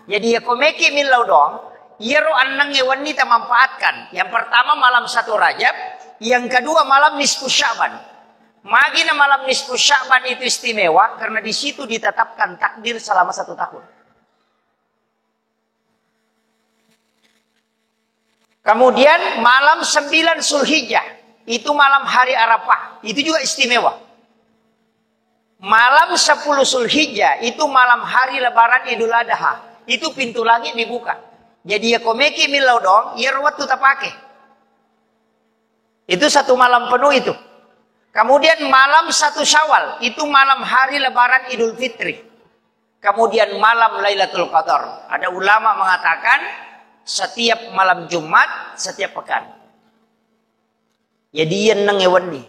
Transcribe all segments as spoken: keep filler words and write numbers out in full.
Jadi, iya ko meki millau doang, iyaro ennengnge wenni tamanfaatkan. Yang pertama malam satu Rajab, yang kedua malam nisfu Sya'ban. Magina malam nisfu Sya'ban itu istimewa karena di situ ditetapkan takdir selama satu tahun. Kemudian malam sembilan Zulhijjah, itu malam hari Arafah, itu juga istimewa. Malam sepuluh Zulhijjah, itu malam hari Lebaran Idul Adha, itu pintu langit dibuka. Jadi, iya ko meki millau doang, iyaro wettu tapake. Itu satu malam penuh itu. Kemudian malam satu Syawal, itu malam hari Lebaran Idul Fitri. Kemudian malam Lailatul Qadar. Ada ulama mengatakan setiap malam Jumat, setiap pekan. Jadi, iya ennengnge wenni.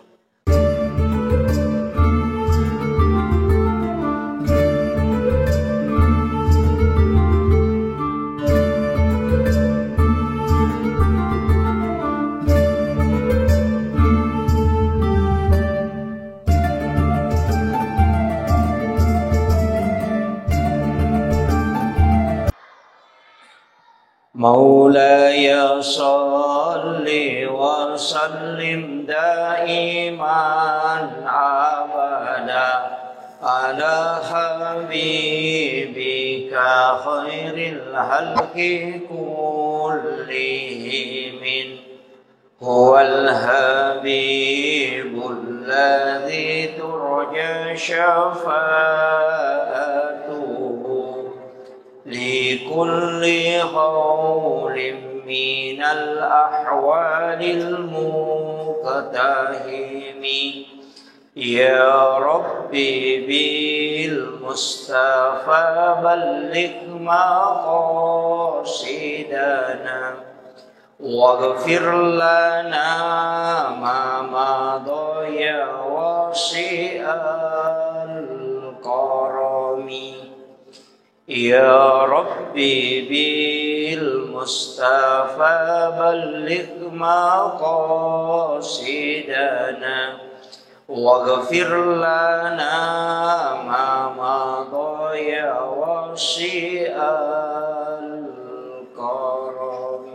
مولاي صل وسلم دائما أبدا على حبيبك خير الخلق كلهم. هو الحبيب الذي ترجى شفاعته لكل هول من الأحوال المقتحم. يا رب بالمصطفى بلغ مقاصدنا واغفر لنا ما مضى يا واسع الكرم. يا رب بالمصطفى بلغ مقاصدنا واغفر لنا ما مضى يا واسع الكرم.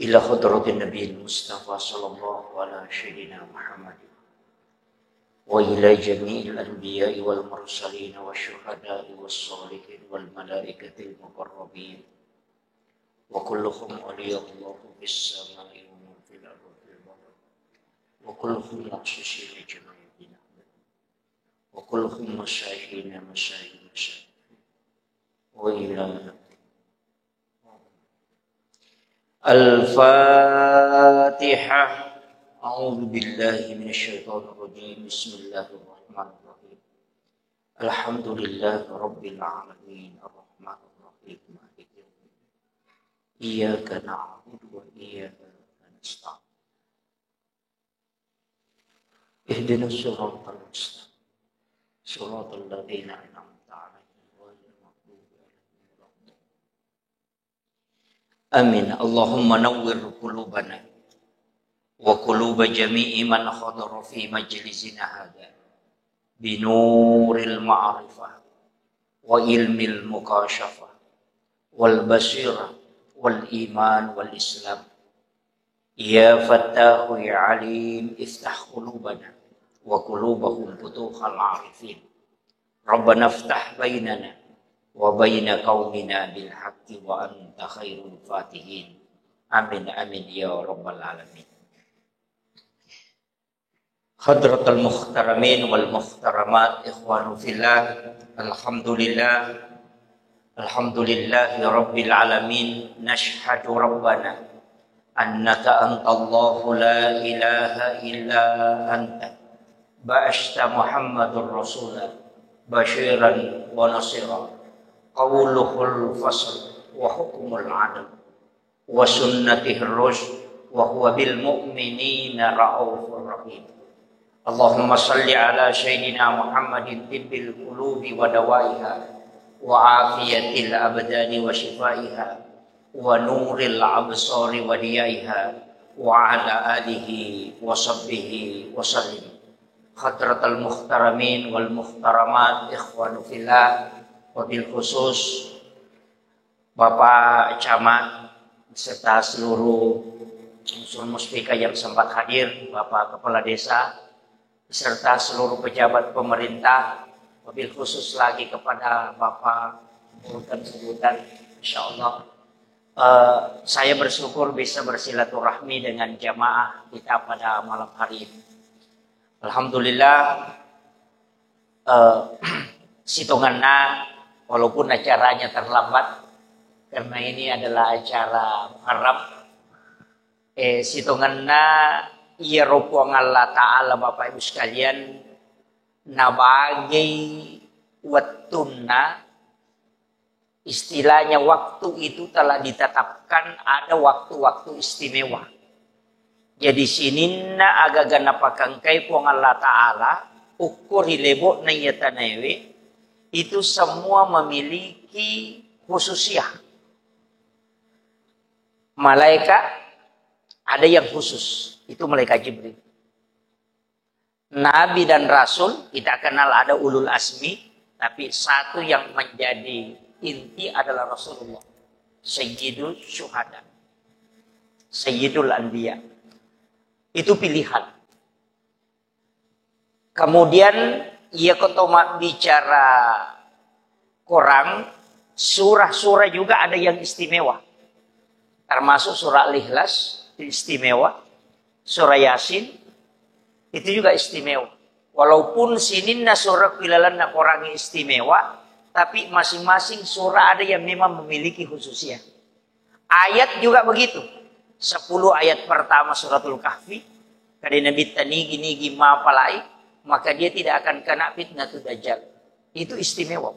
إلى حضرة النبي المصطفى صلى الله على سيدنا محمد وإلى جميع الأنبياء والمرسلين والشهداء والصالحين والملائكة المقربين وكلهم أولياء الله في السماء ومن في الأرض في البحر وكلهم مخصوصين جميعا بنعمته وكلهم مساكين مساكين مساكين وإلى الفاتحة. أعوذ بالله من الشيطان الرجيم. بسم الله الرحمن الرحيم. الحمد لله رب العالمين. الرحمن الرحيم. مالك يوم الدين. إياك نعبد وإياك نستعين. اهدنا الصراط المستقيم. صراط الذين أنعمت عليهم غير المغضوب عليهم ولا الضالين. آمين. اللهم نور قلوبنا وقلوب جميع من حضر في مجلسنا هذا بنور المعرفة وعلم المكاشفة والبصيرة والإيمان والإسلام. يا فتاح يا عليم افتح قلوبنا وقلوبهم فتوح العارفين. ربنا افتح بيننا وبين قومنا بالحق وأنت خير الفاتحين. آمين، آمين يا رب العالمين. حضرة المحترمين والمحترمات، إخوان في الله، الحمد لله، الحمد لله رب العالمين. نشهد ربنا أنك أنت الله لا إله إلا أنت، بعثت محمد رسولا بشيرا ونصيرا، قوله الفصل وحكمه العدل، وسنته الرشد، وهو بالمؤمنين رءوف رحيم. اللهم صل على سيدنا محمد طب القلوب ودوائها، وعافية الأبدان وشفائها، ونور الأبصار وضيائها، وعلى آله وصحبه وسلم. حضرة المحترمين والمحترمات، إخوان في الله، wabil khusus Bapak Camat beserta seluruh unsur muspika yang sempat hadir, Bapak Kepala Desa, beserta seluruh pejabat pemerintah, wabil khusus lagi kepada Bapak Burhan Sebutan, insya Allah. Eh, saya bersyukur bisa bersilaturahmi dengan jamaah kita pada malam hari ini. Alhamdulillah, eh, sitongenna, walaupun acaranya terlambat, karena ini adalah acara Muharram, eh, sitongenna iyaro Puang Allah Ta'ala, Bapak Ibu sekalian, nabagei wettunna, istilahnya waktu itu telah ditetapkan, ada waktu-waktu istimewa. Jadi sininna agaga napakangkai Puang Allah Ta'ala, ukkuri lebo'na iya tanaewe, itu semua memiliki khususiyah. Malaikat ada yang khusus, itu malaikat Jibril. Nabi dan Rasul, kita kenal ada ulul azmi, tapi satu yang menjadi inti adalah Rasulullah, Sayyidul Syuhada, Sayyidul Anbiya. Itu pilihan. Kemudian, iya ko to mabbicara Quran, surah-surah juga ada yang istimewa. Termasuk surah Al-Ikhlas, itu istimewa. Surah Yasin, itu juga istimewa. Walaupun sininna surah ilalenna Quran istimewa, tapi masing-masing surah ada yang memang memiliki khususnya. Ayat juga begitu. Sepuluh ayat pertama Suratul Kahfi, kade Nabi tanigi-nigi mapalai, maka dia tidak akan kena fitnah dajjal. Itu istimewa.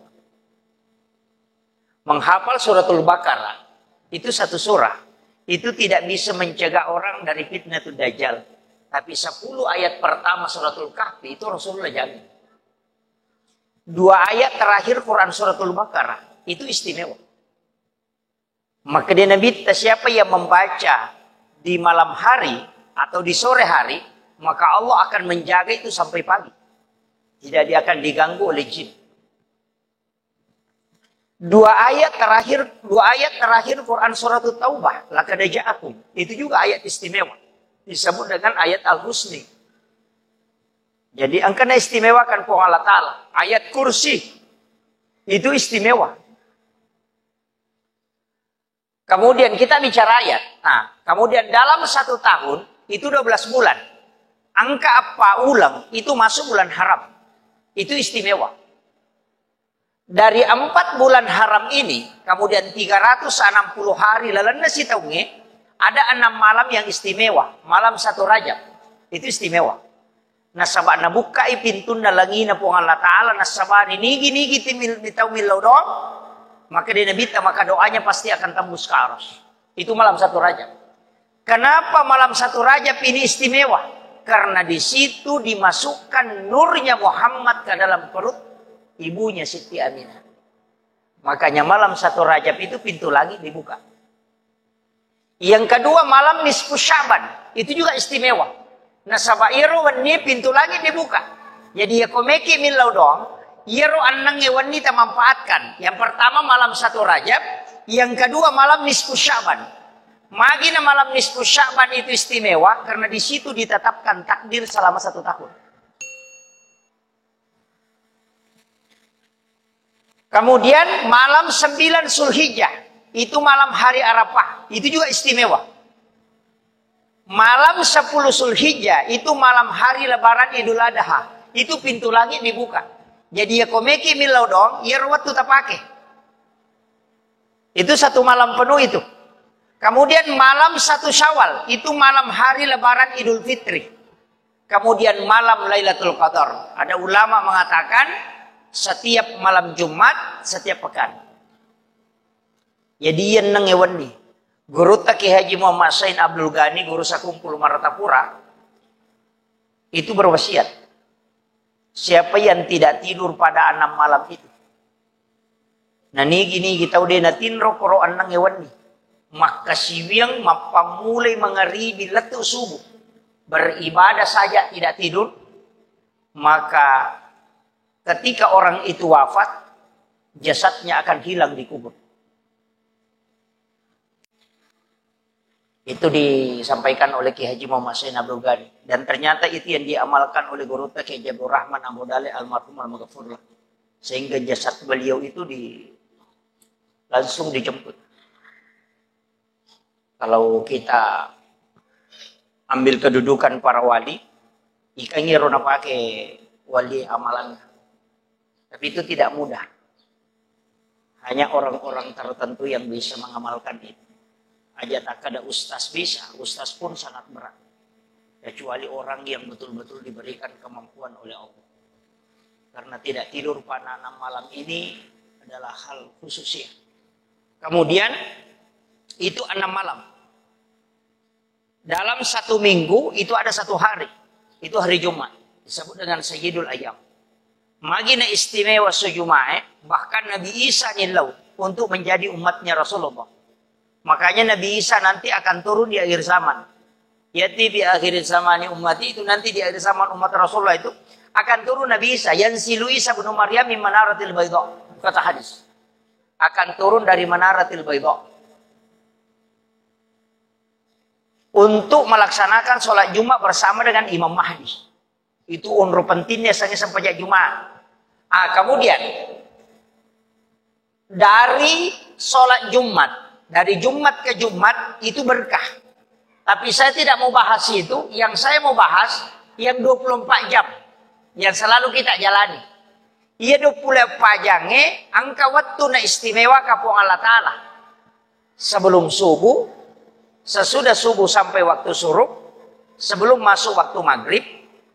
Menghafal Suratul Baqarah, itu satu surah, itu tidak bisa mencegah orang dari fitnah dajjal. Tapi sepuluh ayat pertama Suratul Kahfi itu Rasulullah jamin. Dua ayat terakhir Quran Suratul Baqarah itu istimewa. Maka dia Nabi, siapa yang membaca di malam hari atau di sore hari, maka Allah akan menjaga itu sampai pagi. Tidak dia akan diganggu oleh jin. Dua ayat terakhir, dua ayat terakhir Quran Surat Taubah, laqad ja'akum. Itu juga ayat istimewa. Disebut dengan ayat Al-Husni. Jadi engkana istimewakan Puang Allah Ta'ala. Ayat Kursi itu istimewa. Kemudian kita bicara ayat. Nah, kemudian dalam satu tahun itu dua belas bulan. Angka apa ulang itu masuk bulan haram. Itu istimewa. Dari empat bulan haram ini, kemudian tiga ratus enam puluh hari lalenna sitaungnge, ada enam malam yang istimewa. Malam satu Rajab. Itu istimewa. Nasaba nabukkai pintunna langina Puang Allah Ta'ala, nasaba nigi-nigi timil-, mitau millau doang, maka dia Nabi ta, maka doanya pasti akan tembus ke aras. Itu malam satu Rajab. Kenapa malam satu Rajab ini istimewa? Karena di situ dimasukkan nurnya Muhammad ke dalam perut ibunya Siti Aminah. Makanya malam satu Rajab itu pintu langit dibuka. Yang kedua, malam nisfu Sya'ban. Itu juga istimewa. Nasaba iyaro wenni pintu langit dibuka. Jadi, iya ko meki millau doang, iyaro ennengnge wenni tamanfaatkan. Yang pertama, malam satu Rajab. Yang kedua, malam nisfu Sya'ban. Magina malam nisfu Sya'ban itu istimewa karena di situ ditetapkan takdir selama satu tahun. Kemudian malam sembilan Zulhijjah, itu malam hari Arafah, itu juga istimewa. Malam sepuluh Zulhijjah, itu malam hari Lebaran Idul Adha, itu pintu langit dibuka. Jadi, iya ko meki millau doang, iyaro wettu tapake. Itu satu malam penuh itu. Kemudian malam satu Syawal, itu malam hari Lebaran Idul Fitri. Kemudian malam Lailatul Qadar. Ada ulama mengatakan setiap malam Jumat, setiap pekan. Jadi, iyenneng ewenni. Gurutta Kiai Haji Muhammad Sain Abdul Ghani, guru Sakumpul Martapura, itu berwasiat, siapa yang tidak tidur pada enam malam itu, nanigi-nigi tau de natinro koro enneng ewenni, makkasiwiang mappammulai mangaribi lettu subuh, beribadah saja tidak tidur, maka ketika orang itu wafat, jasadnya akan hilang di kubur. Itu disampaikan oleh Kiai Haji Muhammad Sain Abdul Ghani. Dan ternyata itu yang diamalkan oleh gurutta Kiai Haji Abdul Rahman Abu Dale almarhum almaghfurlah. Sehingga jasad beliau itu di, langsung dijemput. Kalau kita ambil kedudukan para wali, ikan iro napake wali amalan. Tapi itu tidak mudah. Hanya orang-orang tertentu yang bisa mengamalkan itu. Aja tak ada ustaz bisa, ustaz pun sangat berat. Kecuali orang yang betul-betul diberikan kemampuan oleh Allah. Karena tidak tidur pada enam malam ini adalah hal khusus ya. Kemudian itu enam malam. Dalam satu minggu itu ada satu hari. Itu hari Jumat. Disebut dengan Sayyidul Ayyam. Magi na istimewa so Jumae, bahkan Nabi Isa nillau untuk menjadi umatnya Rasulullah. Makanya Nabi Isa nanti akan turun di akhir zaman. Yati bi akhir zamani ummati, itu nanti di akhir zaman umat Rasulullah itu akan turun Nabi Isa, yang silu Isa bin Maryam min manaratil baydha. Kata hadis. Akan turun dari manaratil baydha. Untuk melaksanakan sholat Jumat bersama dengan Imam Mahdi. Itu onro pentingnya sangi sempajang Jumat. Ah, kemudian dari sholat Jumat, dari Jumat ke Jumat itu berkah. Tapi saya tidak mau bahas itu, yang saya mau bahas yang dua puluh empat jam yang selalu kita jalani. Iya dua puluh empat jange engka waktu na istimewa ka Puang Allah Ta'ala. Sebelum subuh, sesudah subuh sampai waktu syuruk, sebelum masuk waktu maghrib,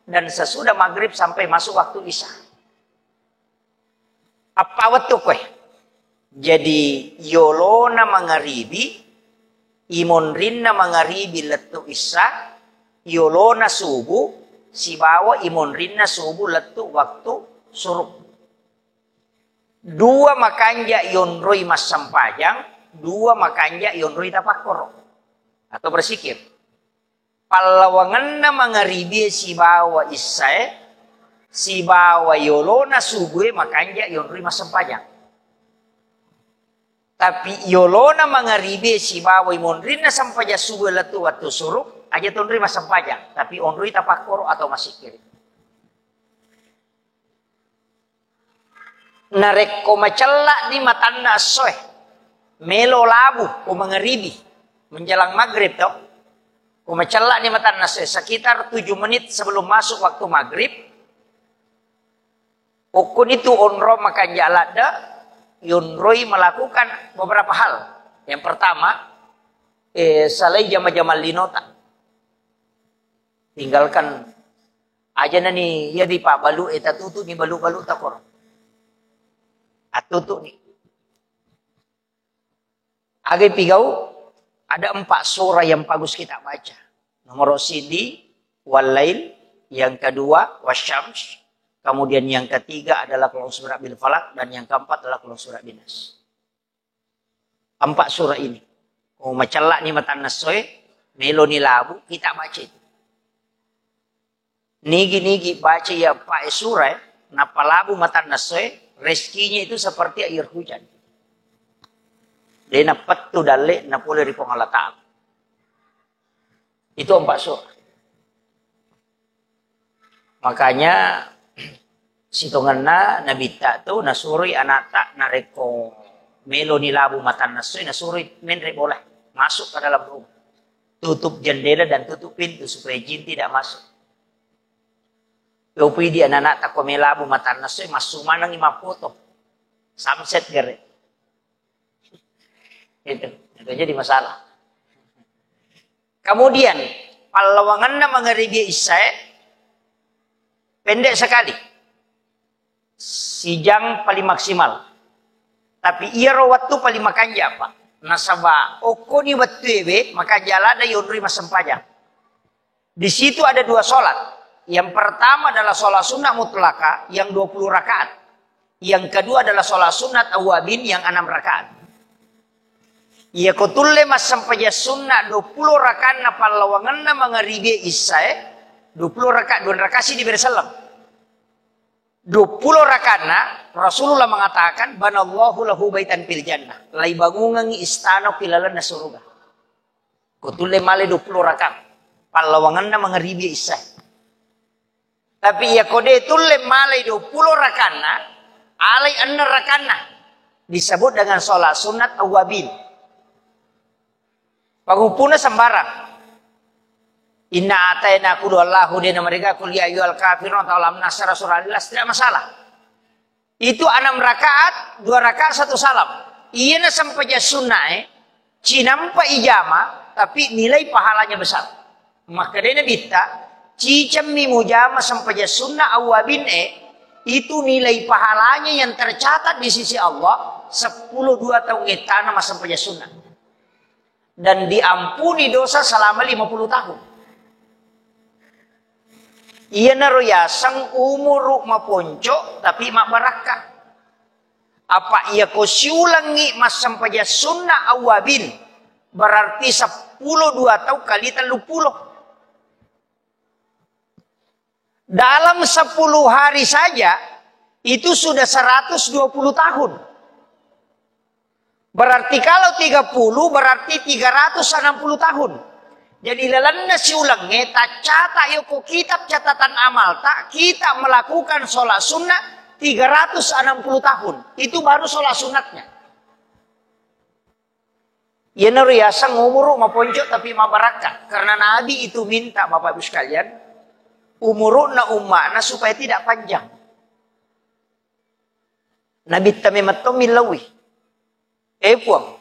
dan sesudah maghrib sampai masuk waktu isya. Apa waktu kue? Jadi yolona mangaribi, imonrinna mangaribi lettu isya, yolona subuh, sibawa imonrinna subuh lettu waktu syuruk. Dua makanja yonroi massempajang, dua makanja yonroi tapakkoro atau bersikir. Pallawangenna mangaribi sibawa isyae, sibawa yolona subue makanja yonroi massempajang. Tapi yolona mangaribi sibawa imonrinna sempajang subue lettu waktu syuruk, aja tonroi massempajang, tapi onroi tapakkoro atau massikir. Narekko macella'ni matanna essoe, melo labu ko mangaribi, menjelang maghrib to. Ko macella'ni matanna essoe, sekitar tujuh menit sebelum masuk waktu maghrib, okkonitu onrong makanja ladde, yonroi melakukan beberapa hal. Yang pertama, eh, salai jama-jama linota. Tinggalkan aja nani iya di Pak Balu, eh, tatutu ni balu-balu takor. Atutu ni. Aga pigau, ada empat surah yang bagus kita baca. Nomor sidi, Walail, yang kedua, Wasyams, kemudian yang ketiga adalah Qul A'udzu Birabbil Falaq, dan yang keempat adalah Qul A'udzu Birabbin Nas. Empat surah ini. Ko macella'ni matanna essoe, meloni labu, kita baca itu. Nigi-nigi baca iya empat surah, nappa labu matanna essoe, rezekinya itu seperti air hujan. De napettu dalle napole ri Puang Allah Ta'ala. Itu empat surah. Makanya sitongenna Nabitta tu nasuroi anatta, narekko meloni labu matanna essoe, nasuroi menre bola masuk ke dalam rumah. Tutup jendela dan tutup pintu supaya jin tidak masuk. Yopi di anak-anak tako melabu matanna essoe, massu manengi mappoto. Samset gare. Itu, itu jadi masalah. Kemudian, pallawangenna mangaribi isyae pendek sekali. Sijang paling maksimal. Tapi iyaro wettu paling makanja, Pak. Nasaba okkoni wettu ewe makanja lada yonroi massempajang. Di situ ada dua sholat. Yang pertama adalah sholat sunnah mutlaka yang dua puluh rakaat. Yang kedua adalah sholat sunnah awabin yang enam rakaat. Iya ko tulle massempajang sunnah dua puluh rakaat na pallawangenna mangaribi isyae, dua puluh rakaat, dua rakaat sidi bere selleng. Dua puluh rakanna, Rasulullah mengatakan, "Banallahu lahu baitan fil jannah." Laibangungengngi istana ki lalenna suruga. Ko tulle male dua puluh rakang. Pallawangenna mangaribi isya. Tapi iya ko de tulle male dua puluh rakanna, alai enneng rakanna. Disebut dengan sholat sunat awwabin. Pangupuna sembarang. Inna ataina, qul huwallahu, de namarega qul ya ayyuhal kafirun atau alam nasyrah, surah Al-Ikhlas, tidak masalah. Itu enam rakaat, dua rakaat satu salam. Iyana sempajang sunnae, cinampa ijama, tapi nilai pahalanya besar. Makkedai Nabitta, cicemmi mujama sempajang sunna awwabin e, itu nilai pahalanya yang tercatat di sisi Allah sepuluh dua tahun ettana massempajang sunna. Dan diampuni dosa selama lima puluh tahun. Iyanaro yaseng umuru maponco tapi mabbarakka. Apa iya ko siulengngi massempajang sunna awwabin, berarti sepuluh dua tau kali telluppulo. Dalam sepuluh hari saja itu sudah seratus dua puluh tahun. Berarti kalau tiga puluh, berarti tiga ratus enam puluh tahun. Jadi lalenna siulengnge taccata yoko kitab catatan amalta, kita melakukan sholat sunnah tiga ratus enam puluh tahun. Itu baru sholat sunatnya. Iyanaro yaseng umuru maponco tapi mabarakka. Karena Nabi itu minta, Bapak Ibu sekalian, umuruna ummana supaya tidak panjang. Nabitta memang to millauwi. Eh, Puang,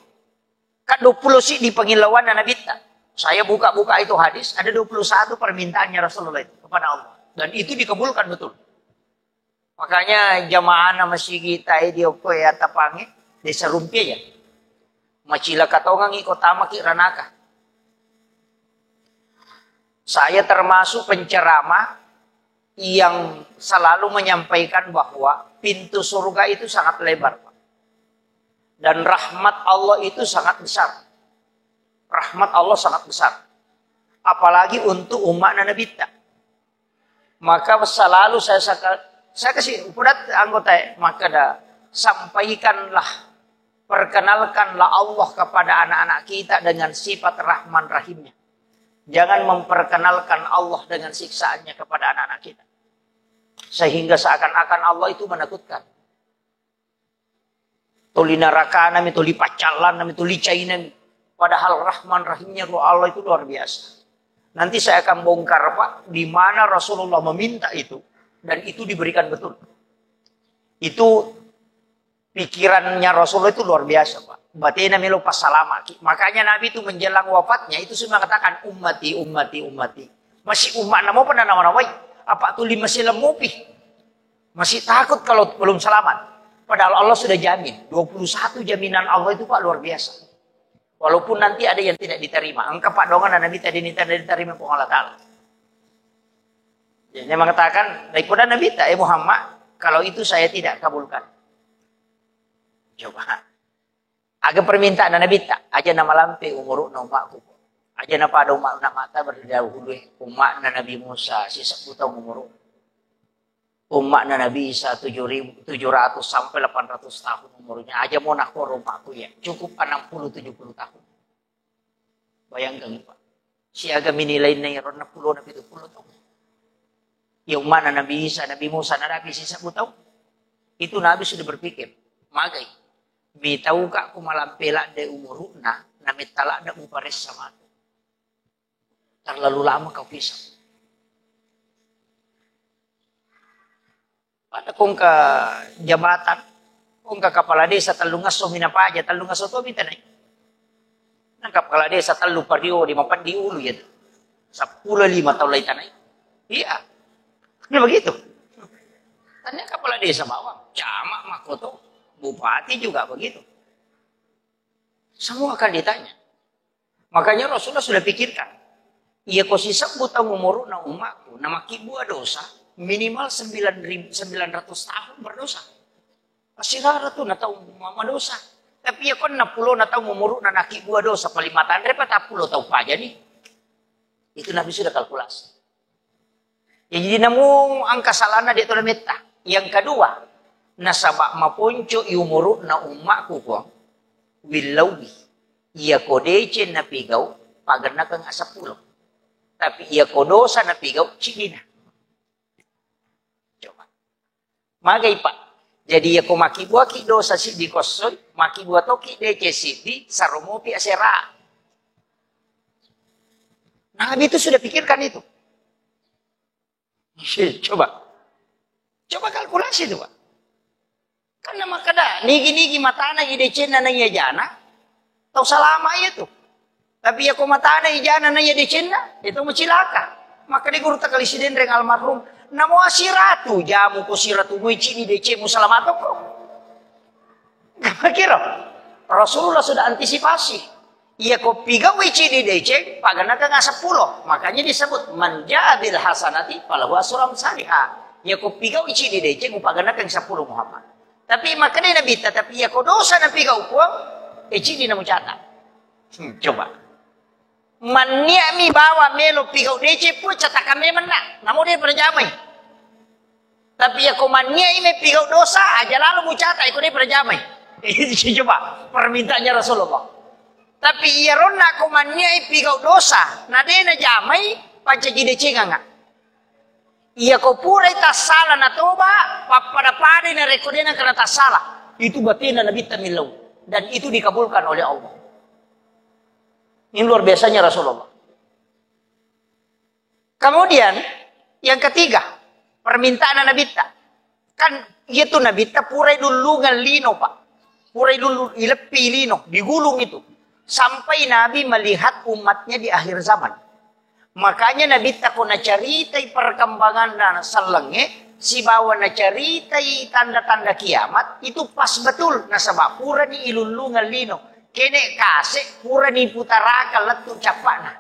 kan dua puluh siddi pangillauanna Nabitta. Saya buka-buka itu hadis, ada dua puluh satu permintaannya Rasulullah itu kepada Allah. Dan itu dikabulkan betul. Makanya jamaahna masigi tae di okko ya tapange, desa Rumpie ya. Macilaka tongangi ko tamaki ranaka. Saya termasuk penceramah yang selalu menyampaikan bahwa pintu surga itu sangat lebar, Pak. Dan rahmat Allah itu sangat besar. Rahmat Allah sangat besar. Apalagi untuk umatna Nabitta. Maka selalu saya saka-, saya kasih upudat anggota, eh, maka da, sampaikanlah, perkenalkanlah Allah kepada anak-anak kita dengan sifat Rahman Rahimnya. Jangan memperkenalkan Allah dengan siksaannya kepada anak-anak kita. Sehingga seakan-akan Allah itu menakutkan. Toli narakana mi, toli paccallanna mi, toli caina mi. Padahal Rahman Rahimnya Allah itu luar biasa. Nanti saya akan bongkar, Pak, di mana Rasulullah meminta itu dan itu diberikan betul. Itu pikirannya Rasulullah itu luar biasa, Pak. Batena melo passalamaki. Makanya Nabi itu menjelang wafatnya itu semua mengatakan, "Ummati, ummati, ummati." Masih umatna mopa nanawai. Apa tuli masih lemupi. Masih takut kalau belum selamat. Padahal Allah sudah jamin. Dua puluh satu jaminan Allah itu, Pak, luar biasa. Walaupun nanti ada yang tidak diterima. Engka, Pak, dongan Nabi tadi ini tidak diterima Puang Allah Ta'ala. Jadi, dia mengatakan, daripada Nabi tak, "Eh Muhammad, kalau itu saya tidak kabulkan." Coba. Aga permintaan Nabi tak? Aja namalampe umuruna umatku. Aja napada umat, umat mata berdahulu, eh. Umatna Nabi Musa, sisebbu taung umuru. Umatna Nabi Isa tujuh ribu, tujuh ratus sampai delapan ratus tahun umurnya. Aja mau nakoro umatku ya. Cukup enam puluh tujuh puluh tahun. Bayangkan, Pak. Siaga mini lainna iyaro enam puluh na pitu puluh tahun. Ya umatna Nabi Isa, Nabi Musa, na Nabi sisebbu taung. Itu Nabi sudah berpikir, magai. Mitauka ku malampe ladde umuruna, na metta ladde muparessa matu. Terlalu lama kau pisah. Pada kongka jabatan, kongka kepala desa tellung esso mi napaja, tellung esso to mi tanai. Nang kepala desa tellu pario di mapeddi ulu ya. Seppulo lima tahun lai tanai. Iya. Ini begitu. Tanya kepala desa bawang, camat, makoto, bupati juga begitu. Semua akan ditanya. Makanya Rasulullah sudah pikirkan, iya ko sisebbu taung umuruna umatku, na makkibbua dosa, minimal sembilan ribu, sembilan ratus tahun berdosa. Masih rara tu na tau ma-, madosa. Tapi iya ko enam puluh na taung umuruna na kibbua dosa, paling matanre patappulo taung paja ni. Itu Nabi sudah kalkulasi. Ya, jadi namu angka salana dia tu metta. Yang kedua, nasaba maponco i umuru'na ummaku, Puang, willauwi. Iyako deceng napigau, pagennakengnga seppulo. Tapi iyako dosa napigau, ciddina. Coba. Magai, Pak. Jadi, iyako makkibuaki dosa siddi kossoi, makkibua toki deceng siddi, saromopi asera. Nabi itu sudah pikirkan itu. Coba. Coba kalkulasi itu, Pak. Karena makkeda, nigi-nigi matana i decenna naiya jana, tau salama iya tu. Tapi iyako matana i jana naiya decenna, itu macilaka. Makkeda guru takali Sidenreng almarhum, namo asiratu jamu ko siratu moi cini decemu salamatoko. Kira Rasulullah sudah antisipasi. Iyako pigau'i cini deceng, pagennakengnga seppulo. Makanya disebut, "Man jaa bil hasanati falahu asru amsaliha." Iyako pigau'i cini deceng, upagennakeng seppulo Muhammad. Tapi makkeda Nabitta, tapi iyako dosa napigau Puang, e cini namucata. Hmm, coba. Manniami bawa melo pigau deceng Puang, catakan memenna. Namo de pada jamai. Tapi iyako manniai mepigau dosa, aja lalo mucata, iko de pada jamai. Coba, permintaannya Rasulullah. Tapi iyaronna ko manniai pigau dosa, na de najamai, pancaji decengangnga. Iyako purai tassala natoba, pappada-padai narekko de nengka natassala. Itu batena Nabitta millau. Dan itu dikabulkan oleh Allah. Ini luar biasanya Rasulullah. Kemudian, yang ketiga, permintaan Nabitta. Kan, iya tu Nabitta purai lullungang lino, Pak. Purai lullu, ileppi lino, digulung itu. Sampai Nabi melihat umatnya di akhir zaman. Makanya Nabitta ko nacaritai perkembanganna sellengnge, sibawa nacaritai tanda-tanda kiamat, itu pas betul. Nasaba purani ilullungang lino. Kene kase, purani putarakang lettu cappana.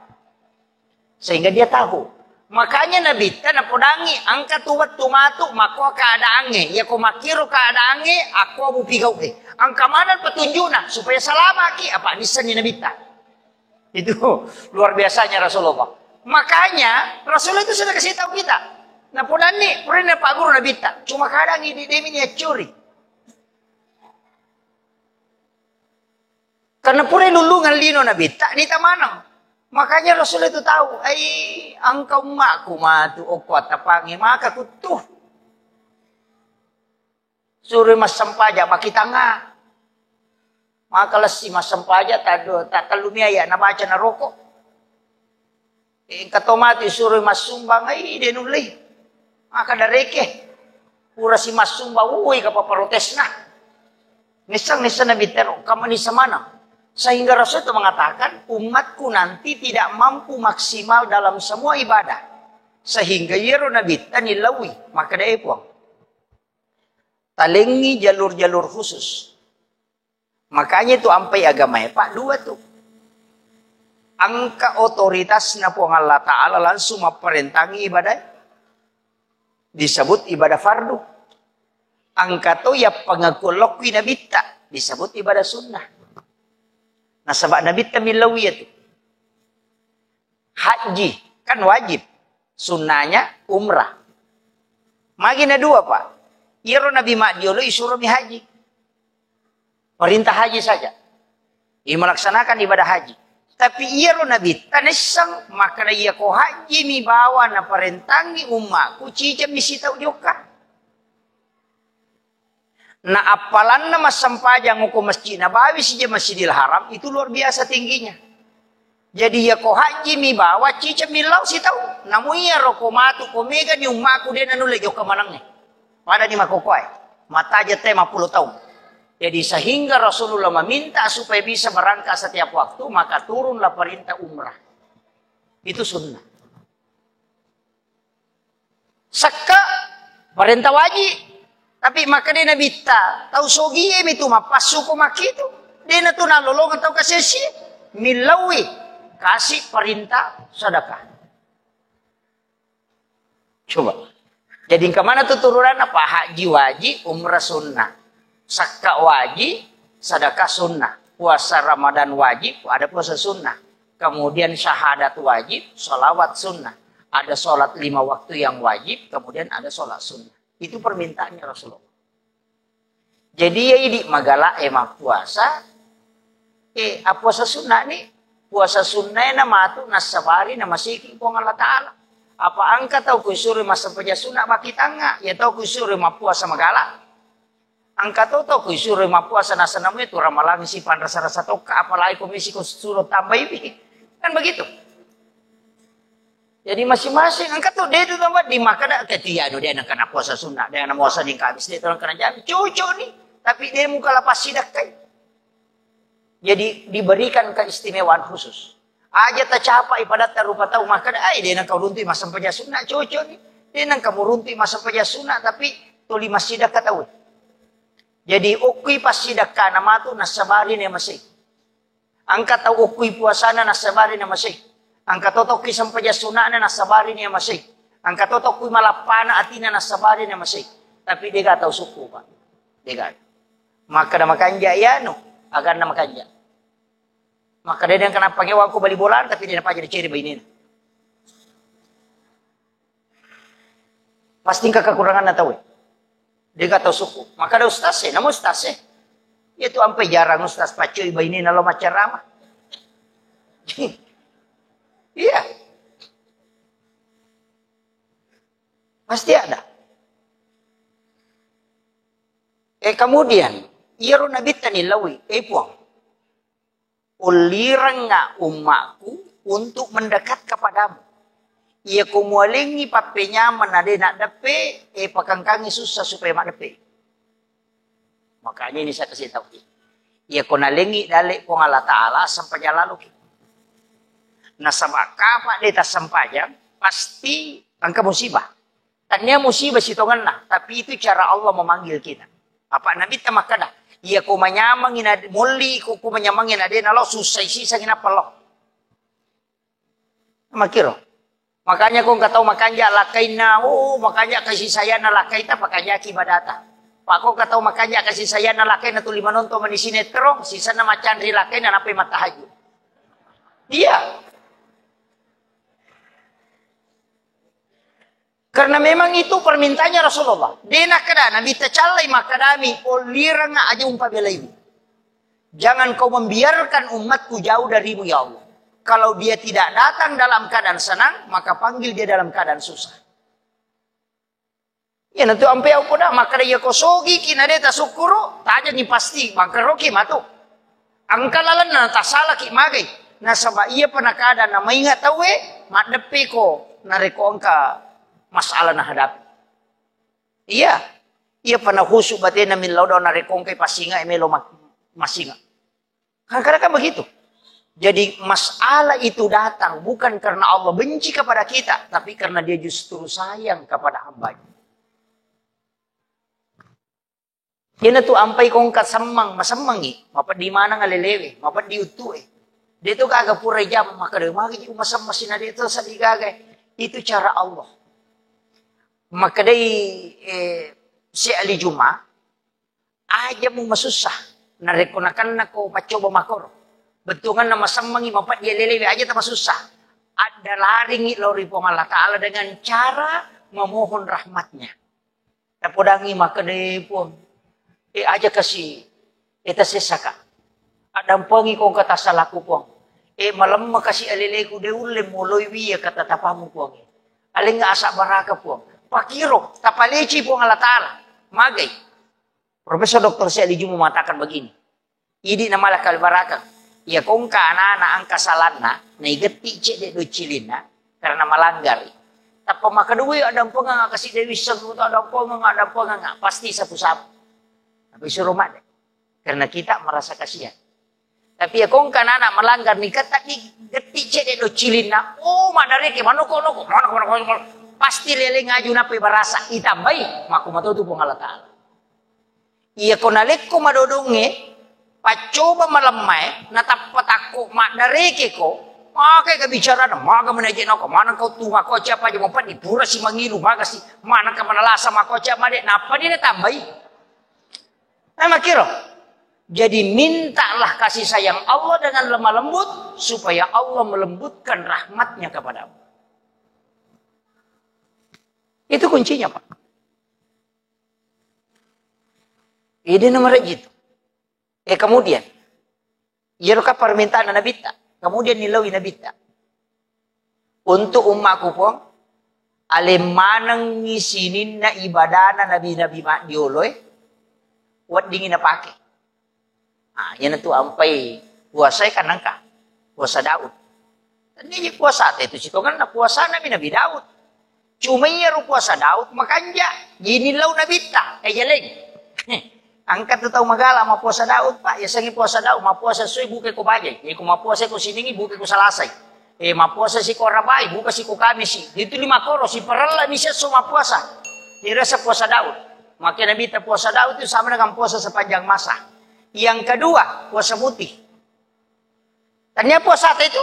Sehingga dia tahu. Makanya Nabitta napodangi, engka tu wettu matu makko keadaangnge. Yako makkiro keadaangnge, akko mupigauke. Engka mana petunjukna supaya salamaki, apa nissenni Nabitta. Itu luar biasanya Rasulullah. Makanya Rasulullah itu sudah kasih tahu kita. Napodanni, pernah Pak Guru Nabitta. Cuma kadang ini demi niat curi. Karena pura lullungang lino Nabitta, nita maneng. Makanya Rasul itu tahu, ai, engka ummaku matu okko attapange, maka kuttu. Suroi massempaja makitanga. Maka lessi massempaja, tadu, tattellu miaya nabaca naroko. Engka to matu suroi massumbang, ai, de nullei. Maka dareke. Pura si massumbang, woi, kapa protesna. Nissang, nissang Nabi tero, kama nissang manang. Sehingga Rasul itu mengatakan, umatku nanti tidak mampu maksimal dalam semua ibadah. Sehingga iyaro Nabi tani lawi, maka de Puang. Talengi jalur-jalur khusus. Makanya itu ampai agamae, Pak, dua tuh. Engka otoritasna Puang Allah Ta'ala langsung mapparentangi ibadah. Disebut ibadah fardu. Engka to yappangakuan lokki nabitta. Disebut ibadah sunnah. Nasaba nabitta millau iya tu. Haji, kan wajib. Sunnahnya umrah. Magi na dua, Pak. Iyaro nabi maddiolo isuromi haji. Perintah haji saja. Ia melaksanakan ibadah haji. Tapi iyaro nabitta nessang, makkeda iyako haji mi bawa naparentangi ummaku, ciceng mi sitau jokka. Na appalanna massempajang ko Masjid Nabawi sija Masjidil Haram itu luar biasa tingginya. Jadi iyako haji mi bawa ciceng mi lao sitau. Namu iyaro ko matu ko mega ni ummaku de nanulle jokka manengnge. Pada ni makokoe. Mataja te mappulo taung. Jadi sehingga Rasulullah meminta supaya bisa berangkat setiap waktu, maka turunlah perintah umrah. Itu sunnah. Sekka, parenta waji. Tapi makkeda nabitta, tau sogie mi tu mappassu ko makkitu. Dena tu nalolongeng tau kasessi. Millaui kasi parenta sedekah. Coba. Jadi engka mana tu turunanna, Pak? Haji waji, umrah sunnah. Sakka waji, sedekah sunnah. Puasa Ramadan wajib, ada puasa sunnah. Kemudian syahadat wajib, salawat sunnah. Ada salat lima waktu yang wajib, kemudian ada salat sunnah. Itu permintaannya Rasulullah. Jadi, ya, idi magala e mappuasa, eh, appuasa sunna ni, puasa sunna e na matu nassabari na masiki Puang Allah Ta'ala. Apa engka tau kuisuro massempajang sunna makkitanga, ya tau kuisuro mappuasa magala. Engka to tau kuisuro mappuasa nasanamu itu ramalang si panrasa-rasa tokka, apalagi komisi ko suro tambaiwi. Kan begitu. Jadi masing-masing engka to de tu tambah di makkada ketia no de nengka puasa sunna, de na puasa di Kamis de tolong kena jami. Cocok ni. Tapi de muka lapas sidakkai. Jadi diberikan keistimewaan khusus. Aja tacapai padatta rupa tau makkada, ai de nengka uruntu massempajang sunna cocok ni. De nengka muruntu massempajang sunna tapi tuli massidakka tau. Jadi okkui passidakkana matu nassabari ne masei. Engka tau okkui puasana nassabari na masei. Engka to tokki sempajang sunana nassabari na masei. Engka to tokki malappana atina nassabari na masei. Tapi dega tau sukku, Pak. Dega. Makkada makanja iyanu, aganna makanja. Makkada de kenapa ngewangku bali bola, tapi de napaja diceri bainena. Pasti engka kekuranganna tauwe. Dega tau sukku. Makkada ustaz e, namu ustaz e. Iya tu ampe jarang ustaz paccoi bainena lo maccarama. Iya. Pasti ada. Eh, kemudian, iyaro nabitta ni lawi, eh, Puang. Ullirengnga ummaku untuk mendekat kepadamu. Iyako mualengngi pappenyameng na de naddeppe, eh, pakangkangi sussa supaya maddeppe. Makanya ini saya kasih tahu. Iyako nalengngi dale Puang Allah Ta'ala, sempajang laluki. Nasaba kapa de tassempajang, pasti engka musibah. Tania musibah sitongenna, tapi itu cara Allah memanggil kita. Apa Nabi ta makkada, iya ko manyamangi na molli ko, ko manyamangi na de nalo susai sisangi nappa lo. Makiro. Makanya ko engka tau makanja lakkainna, oh, makanja kasih sayangna lakkaita, pakanjaki ibadata. Pak ko engka tau makanja kasih sayangna lakkainna tuli manonton mani sinetron, sisanna macanri lakkainna nappai mattahajud. Iya. Karena memang itu permintaannya Rasulullah. De nakkeda Nabi tacallai makkadami, "Ollirengnga aja umpabelaiwi. Jangan kau membiarkan umatku jauh darimu, ya Allah." Kalau dia tidak datang dalam keadaan senang, maka panggil dia dalam keadaan susah. Iya, nanti ampe au poda, makkeda iya ko sogi ki na de tasukkuru, tajangi pasti, mangkeroki matu. Engka lalenna tasalaki magai. Nasaba iya pa nakada namainga tauwe, maddeppe ko narekko engka masalah nahadapi. Iya, iya pa nahusu batena millau dao narekko engkai passinga e melo ma-, massinga. Kadang-kadang kan begitu. Jadi masalah itu datang bukan karena Allah benci kepada kita, tapi karena Dia justru sayang kepada hambanya. Iyanatu ampai ko engka semmang, masemmangi, mapeddi maneng alelewe, mapeddi uttue. De to gaga pura jam, makkeda magi ji umasemmasi na de to seddi gaga. Itu cara Allah. Makkedai, eh, Syekh Ali Juma, aja mu masussa. Narekko nakenna ko paccoba makoro. Bettuanganna masemmangi, mapeddi alelewe, aja tamasussa. Addalaringi lao ri Puang Allah Ta'ala dengan cara memohon rahmatnya. Tapodangi makkeda, "Eh, Puang, eh, aja kasi, eh, tasessaka. Addampengi ko engka tasalaku, Puang. Eh, malemma kasi aleleku, de ulle moloi wiya katatapamu, Puang. Alengnga asabbaraka, Puang." Pakiro, tapaleci Puang Allah Ta'ala. Magai. Profesor Doktor Syekh Ali Juma mengatakan begini, Idi namala kalibarakeng. Iya ko engka anana engka salanna, naigetti cedde doccilinna, karena malanggari. Tappa makkedui, "Addampengeng kasi de wisseng, addampengeng, addampengeng," pasti sapu-sapu. Tapi suruh madde. Karena kita merasa kasihan. Tapi iya ko engka anana melanggar ni, ketta digetti cedde doccilinna, oh, maddareke, manoko-noko, manoko-noko, pasti leleng aju nape barasa, itambai, makku matotu Puang Allah Ta'ala. Iya ko nalekko madodongnge, paccoba malemmae, natappa takko maddarekeko, magai ga bicarana, maga meneje nako, maneng kau tu mako aja paja mopeddi pura si mangilu, maga si maneng ka manalasa mako aja made, nappa ni natambai. Eh, makiro. Jadi mintalah kasih sayang Allah dengan lemah lembut supaya Allah melembutkan rahmatnya kepadamu. Itu kuncinya, Pak. Ede nomor itu. Eh, kemudian, iyaro ka permintaan Nabitta. Kemudian nilaui Nabitta. Untuk ummaku, Puang, aleng manengngi sininna ibadana nabi-nabi maddioloe, weddingngi napake. Ah, iyanatu ampai puasae kan engka. Puasa Daud. Tennia je puasata itu sitongenna puasana mi Nabi Daud. Cuma iyaro puasa Daud makanja, jadi lau Nabitta, eh, jaleng. Engka tu tau magala mappuasa Daud, Pak, yasengnge puasa Daud, mappuasa sui buka ko bajai, iko mappuasa ko siningi buka ko salasai. Eh, mappuasa si ko rabai, buka si ko kamisi. Itu lima koro, si parella mi siesso mappuasa. Dirasa puasa Daud. Maka Nabitta puasa Daud itu sama dengan puasa sepanjang masa. Yang kedua, puasa putih. Tania puasata itu,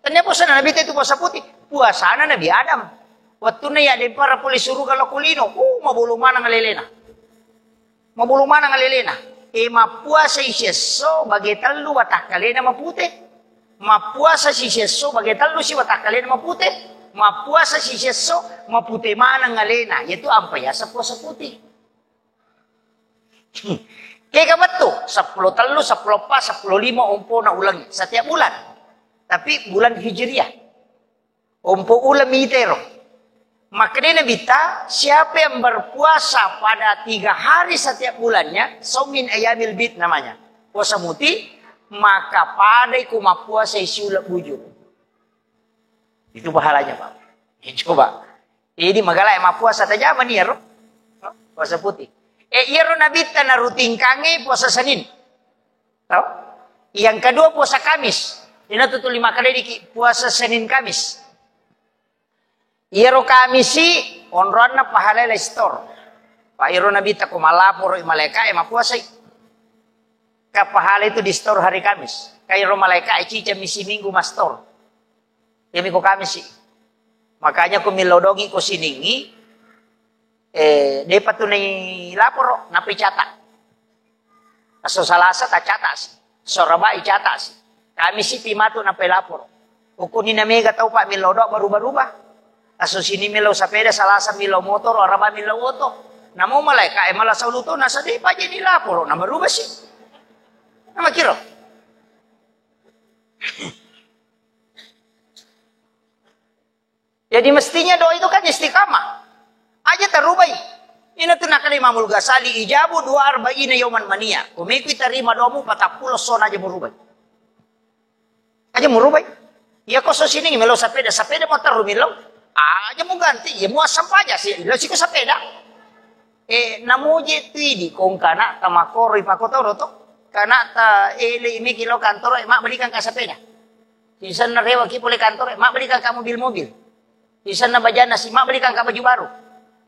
tania puasana Nabitta itu puasa putih. Puasana Nabi Adam. Wettunna yaddempara pole suruga lao ko lino, uh, mabolo maneng alelena. Mabolo maneng alelena. E, mappuasai siesso bage tellu watakkalena mapute. Mappuasa si siesso bage tellu si watakkalena mapute. Mappuasa si siesso mapute maneng alena. Yaitu ampa yaseng puasa putih. Kega wettu, seppulo tellu, seppulo eppa, seppulo lima ompona ulengnge setiap bulan. Tapi bulan Hijriah. Ompo uleng mitero. Makkedai Nabitta, siapa yang berpuasa pada tiga hari setiap bulannya, saumin ayamil bid namanya. Puasa muti, maka padai ku mappuasai siuleng bujur. Itu pahalanya, Pak. Ya, coba. Jadi magala e mappuasa tajama ni iyaro. Puasa putih. Eh, iyaro Nabitta narutinkangngi puasa Senin. Tau? Yang kedua puasa Kamis. Ina tu tuli makkedai diki puasa Senin Kamis. Iyaro Kamisi onroanna pahala lai store. Pak, iyaro Nabitta ko malaporo i malaika e mappuasai. Ka pahala itu di store hari Kamis. Ka iyaro malaika e ciceng mi siminggu ma store. Iyami ko Kamisi. Makanya ko millau dongi ko siningi, eh, depa tu nai laporo, napai catat. Aso Salasa ta catat si. So Rabai catat si. Kamisi pi matu napai laporo. Ukuni na mega tau, Pak, millau do baru-baru ba. Aso Sini millau sapeda, Salasa millau motor, Araba millau oto. Namo malaika e mala saulu to, nasa depa je ni laporo, na baru ba si. Nama kiro. Jadi mestinya doa itu kan istiqamah. Aja tarubai. Ina tu nakala Imamul Ghazali, ijabu dua arba'ina yauman mania. Kumekui tarima doamu patappulo sona aja murubai. Aja murubai. Iya ko so sining melo sapeda, sapeda mo terru milo. Aja mu ganti, iya mu asam paja si, lo siku sapeda. Eh, namoje tu idi kong kana tamakoro ipakotoro to. Kana ta ele imiki lo kantoro, eh, ma belikan ka sapeda. Sisenna rewa ki pole kantoro, eh, ma belikan ka mobil-mobil. Sisenna bajana si, ma belikan ka baju baru.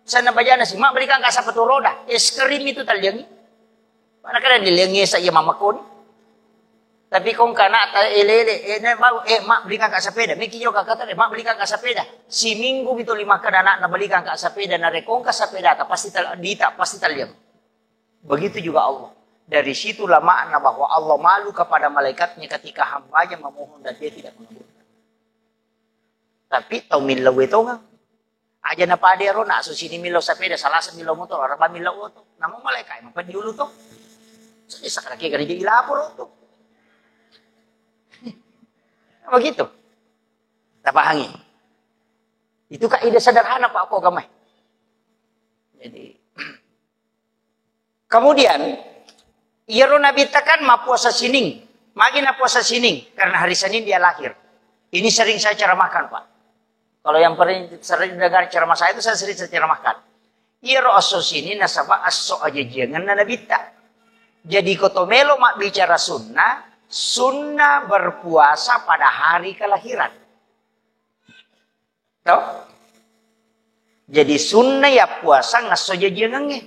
Sisenna bajana si, ma belikan ka sapatu roda. Es krim itu taliangi. Mana kada diliangi sa iya mamakoni. Tapi kong kana ta elele, eh, ne bau, eh, ma belikan ka sapeda. Miki jo ka kata, eh, ma belikan ka sapeda. Siminggu bito lima kada anak na belikan ka sapeda, na rekong ka sapeda ta pasti tal dita, pasti taliang. Begitu juga Allah. Dari situlah makna bahwa Allah malu kepada malaikatnya ketika hambanya memohon dan dia tidak mengabulkan. Tapi tau millau e tongang. Aja na pade ro, na aso sini millau sapeda, Salasa millau motor, Araba millau oto. Namo malaika e mapadiulu to. Sedi sakra ke gereja ilaporo to. Begitu. Tapahangi. Itu kaidah sederhana, Pak, ko agama. Jadi, kemudian, iyaro Nabitta kan mappuasa sining. Magi nappuasa sining? Karena hari Senin dia lahir. Ini sering saya ceramahkan, Pak. Kalau yang pernah sering dengar ceramah saya itu, saya sering saya ceramahkan. Iyaro esso sining nasaba esso ajajiangenna Nabitta. Jadi ko to melo mabbicara sunnah, sunnah berpuasa pada hari kelahiran. To? Jadi sunnah ya puasa ngasso jajiangengnge.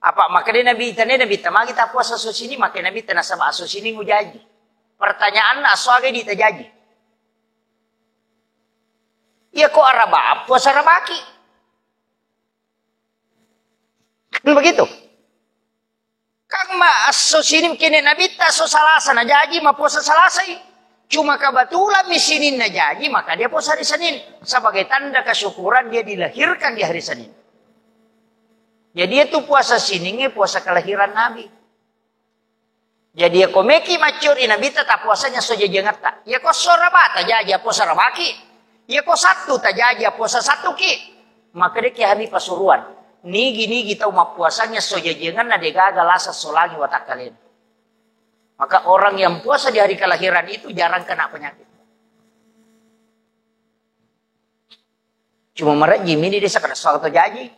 Apa makanya Nabi tanya Nabi tamagi ta puasa esso sining, makanya Nabi tanya sama esso sining ujaji. Pertanyaanna, esso aga di tajaji? Iya ko Araba, puasa Arabaki. Kan begitu? Kang ma esso sining kene Nabitta esso Salasa najaji mappuasa Salasai. Cuma kebetulan mi sining najaji, maka dia puasa hari Senin sebagai tanda kesyukuran dia dilahirkan di hari Senin. Jadi, itu puasa siningnge puasa kelahiran Nabi. Jadi, ya komeki maccuri Nabitta, tapuasanya so jajangetta. Ya ko so raba tajaji, puasa rabaki. Ya ko Sattu tajaji, puasa Sattuki. Maka de ki hami pasuruan. Nigi-nigi tau mappuasangnge so jajangenna degaga lasa solangi watakkalena. Maka orang yang puasa di hari kelahiran itu jarang kena penyakit. Cuma marejji mini desa kada soal to jaji.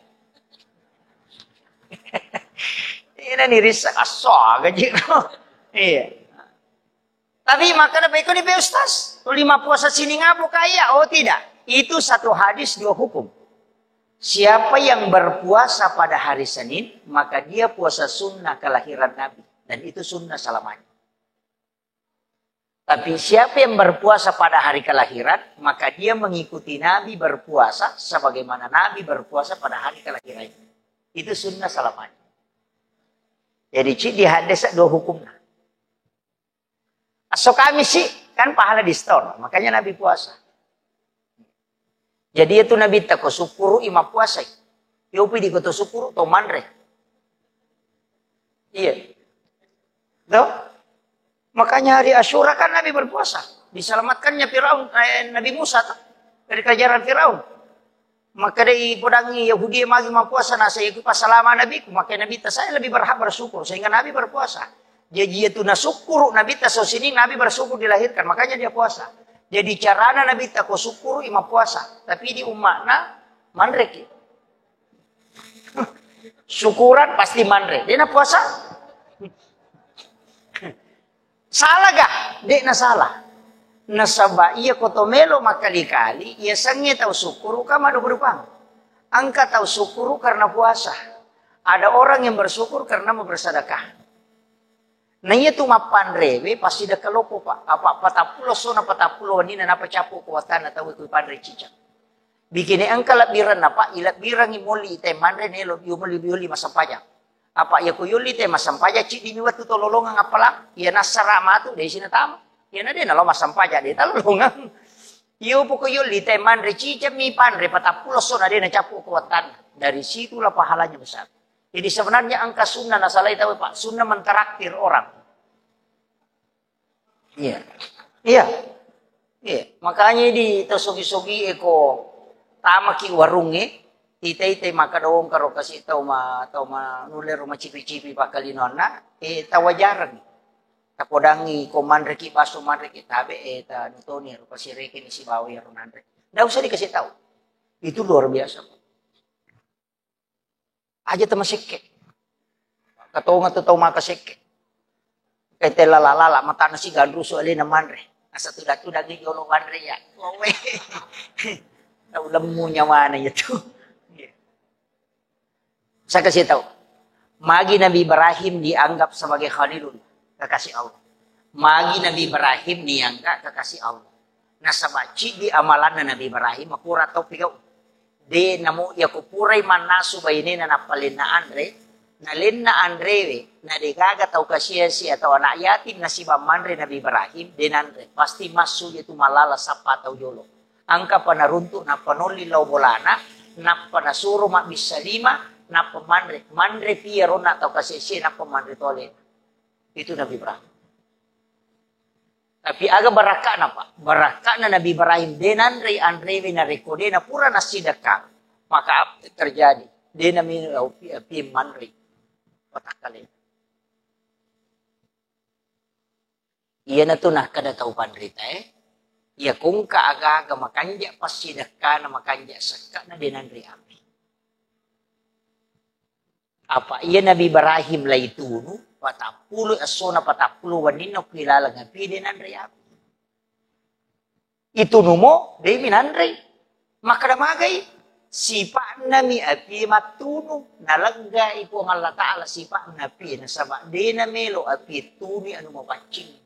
Ini nih risa kaso gaji. Iya. Tapi makanya baik ni be Ustaz, tuli mappuasa sining apo kaya? Oh tidak, itu satu hadis dua hukum. Siapa yang berpuasa pada hari Senin, maka dia puasa sunnah kelahiran Nabi. Dan itu sunnah selamanya. Tapi siapa yang berpuasa pada hari kelahiran, maka dia mengikuti Nabi berpuasa sebagaimana Nabi berpuasa pada hari kelahirannya. Itu sunnah selamanya. Jadi, ci di hadis dua hukumnya. Aso Kamis sih, kan pahala diskon, makanya Nabi puasa. Jadi, itu Nabi tako sukkuru ima puasa. Yopi di koto sukkuru to manre. Iya. Tuh? Makanya hari Asyura kan Nabi berpuasa. Diselamatkannya Firaun, eh, Nabi Musa tuh, dari kejaran Firaun. Maka dei podangi Yahudi magi mappuasa, nasa iku pasalama nabiku, maka Nabi ta saya lebih berhak bersyukur sehingga Nabi berpuasa. Jadi itu nasukkuru Nabi ta so sining Nabi bersyukur dilahirkan, makanya dia puasa. Jadi carana Nabi ta ko sukkuru ima puasa, tapi di umma'na manreki. Syukuran pasti manre, dia na puasa. Salah gak? De'na salah. Nasaba iya ko to melo makkali-kali, iya sengnge tau sukkuru ka maddupa-dupang. Engka tau sukkuru karena puasa. Ada orang yang bersyukur karena mau bersedekah. Na iya tu mappanrewe pasti dekke loko, Pak. Apa patappulo sona patappulo wenina napa cappu ko wattanna tau ku panre cicak. Bikini engka lebbirenna, Pak, ilebbirengi moli te manre nelo yumoli yoli massempajang. Apa iya ko yolli te massempajang, ciddimi wettu to lolongeng appalang, iya nassara matu, de sina tama. Iya na de nalo massempajang, de talolongeng. Iyo poko yolli te manre cicemmi panre patappulo sona de nacappu ko wattanna. Dari situlah pahalanya besar. Jadi sebenarnya engka sunnah nasalai tau, Pak, sunnah mentraktir orang. Iya. Iya. Iya. Makanya di tau sogi-sogi eko tamaki warungnge, ita-ita maka dongkaro kasi tau ma, tau ma nulle ro macipi-cipi pakkalinoanna, eh, tawajareng. Tapodangi ko manreki baso manreki tabe, eh, ta nutoni ro pasireke ni sibawa iyaro nanre. Ndak usah dikasih tahu. Itu luar biasa. Aja tamasekke. Katonga tu tau maka sekke. Kaitella lala-lala, matana si ganrusu alena manre. Asa tuda-tudangi jolo manre ya. Wawe. Tau lemmu nyawana ya tu. Saya kasih tahu. Magi Nabi Ibrahim dianggap sebagai Khalilullah, kekasih Allah. Magi Nabi Ibrahim niangka kekasih Allah. Nasaba ciddi amalanna Nabi Ibrahim, makura tau pigau. De namo iya ko purai mannasu bainena nappa lenna anre, nalenna anrewe, na degaga tau kasiasi atau anak yatim nasiba manre Nabi Ibrahim, de nanre. Pasti massu iya tu malala sappa tau jolo. Engka pa naruntuk, nappa nolli lao bolana, nappa nasuro mabbissa lima, nappa manre. Manre pi iyaronna tau kasiasi, nappa manre tole. Itu Nabi Ibrahim. Tapi aga barakka'na, Pak? Barakka'na Nabi Ibrahim, de nanrei anrewe narekko de napura nassidekka. Maka apa terjadi? De nami api, api manrei. Patakkalena. Iyanatu nakkeda tau panritae, iya kongka aga-aga makanja passidekkana, makanja sekkana de nanrei api. Apa iya Nabi Ibrahim laitunu, patappulo essona, patappulo wenninna ku ilaleng api, de nanrei api. Itunumo, de minanrei. Makkeda magai, sipa'nami api mattunu, naleggai Puang Allah Ta'ala sipa'na api, nasaba de namelo api tunui anu mapaccing.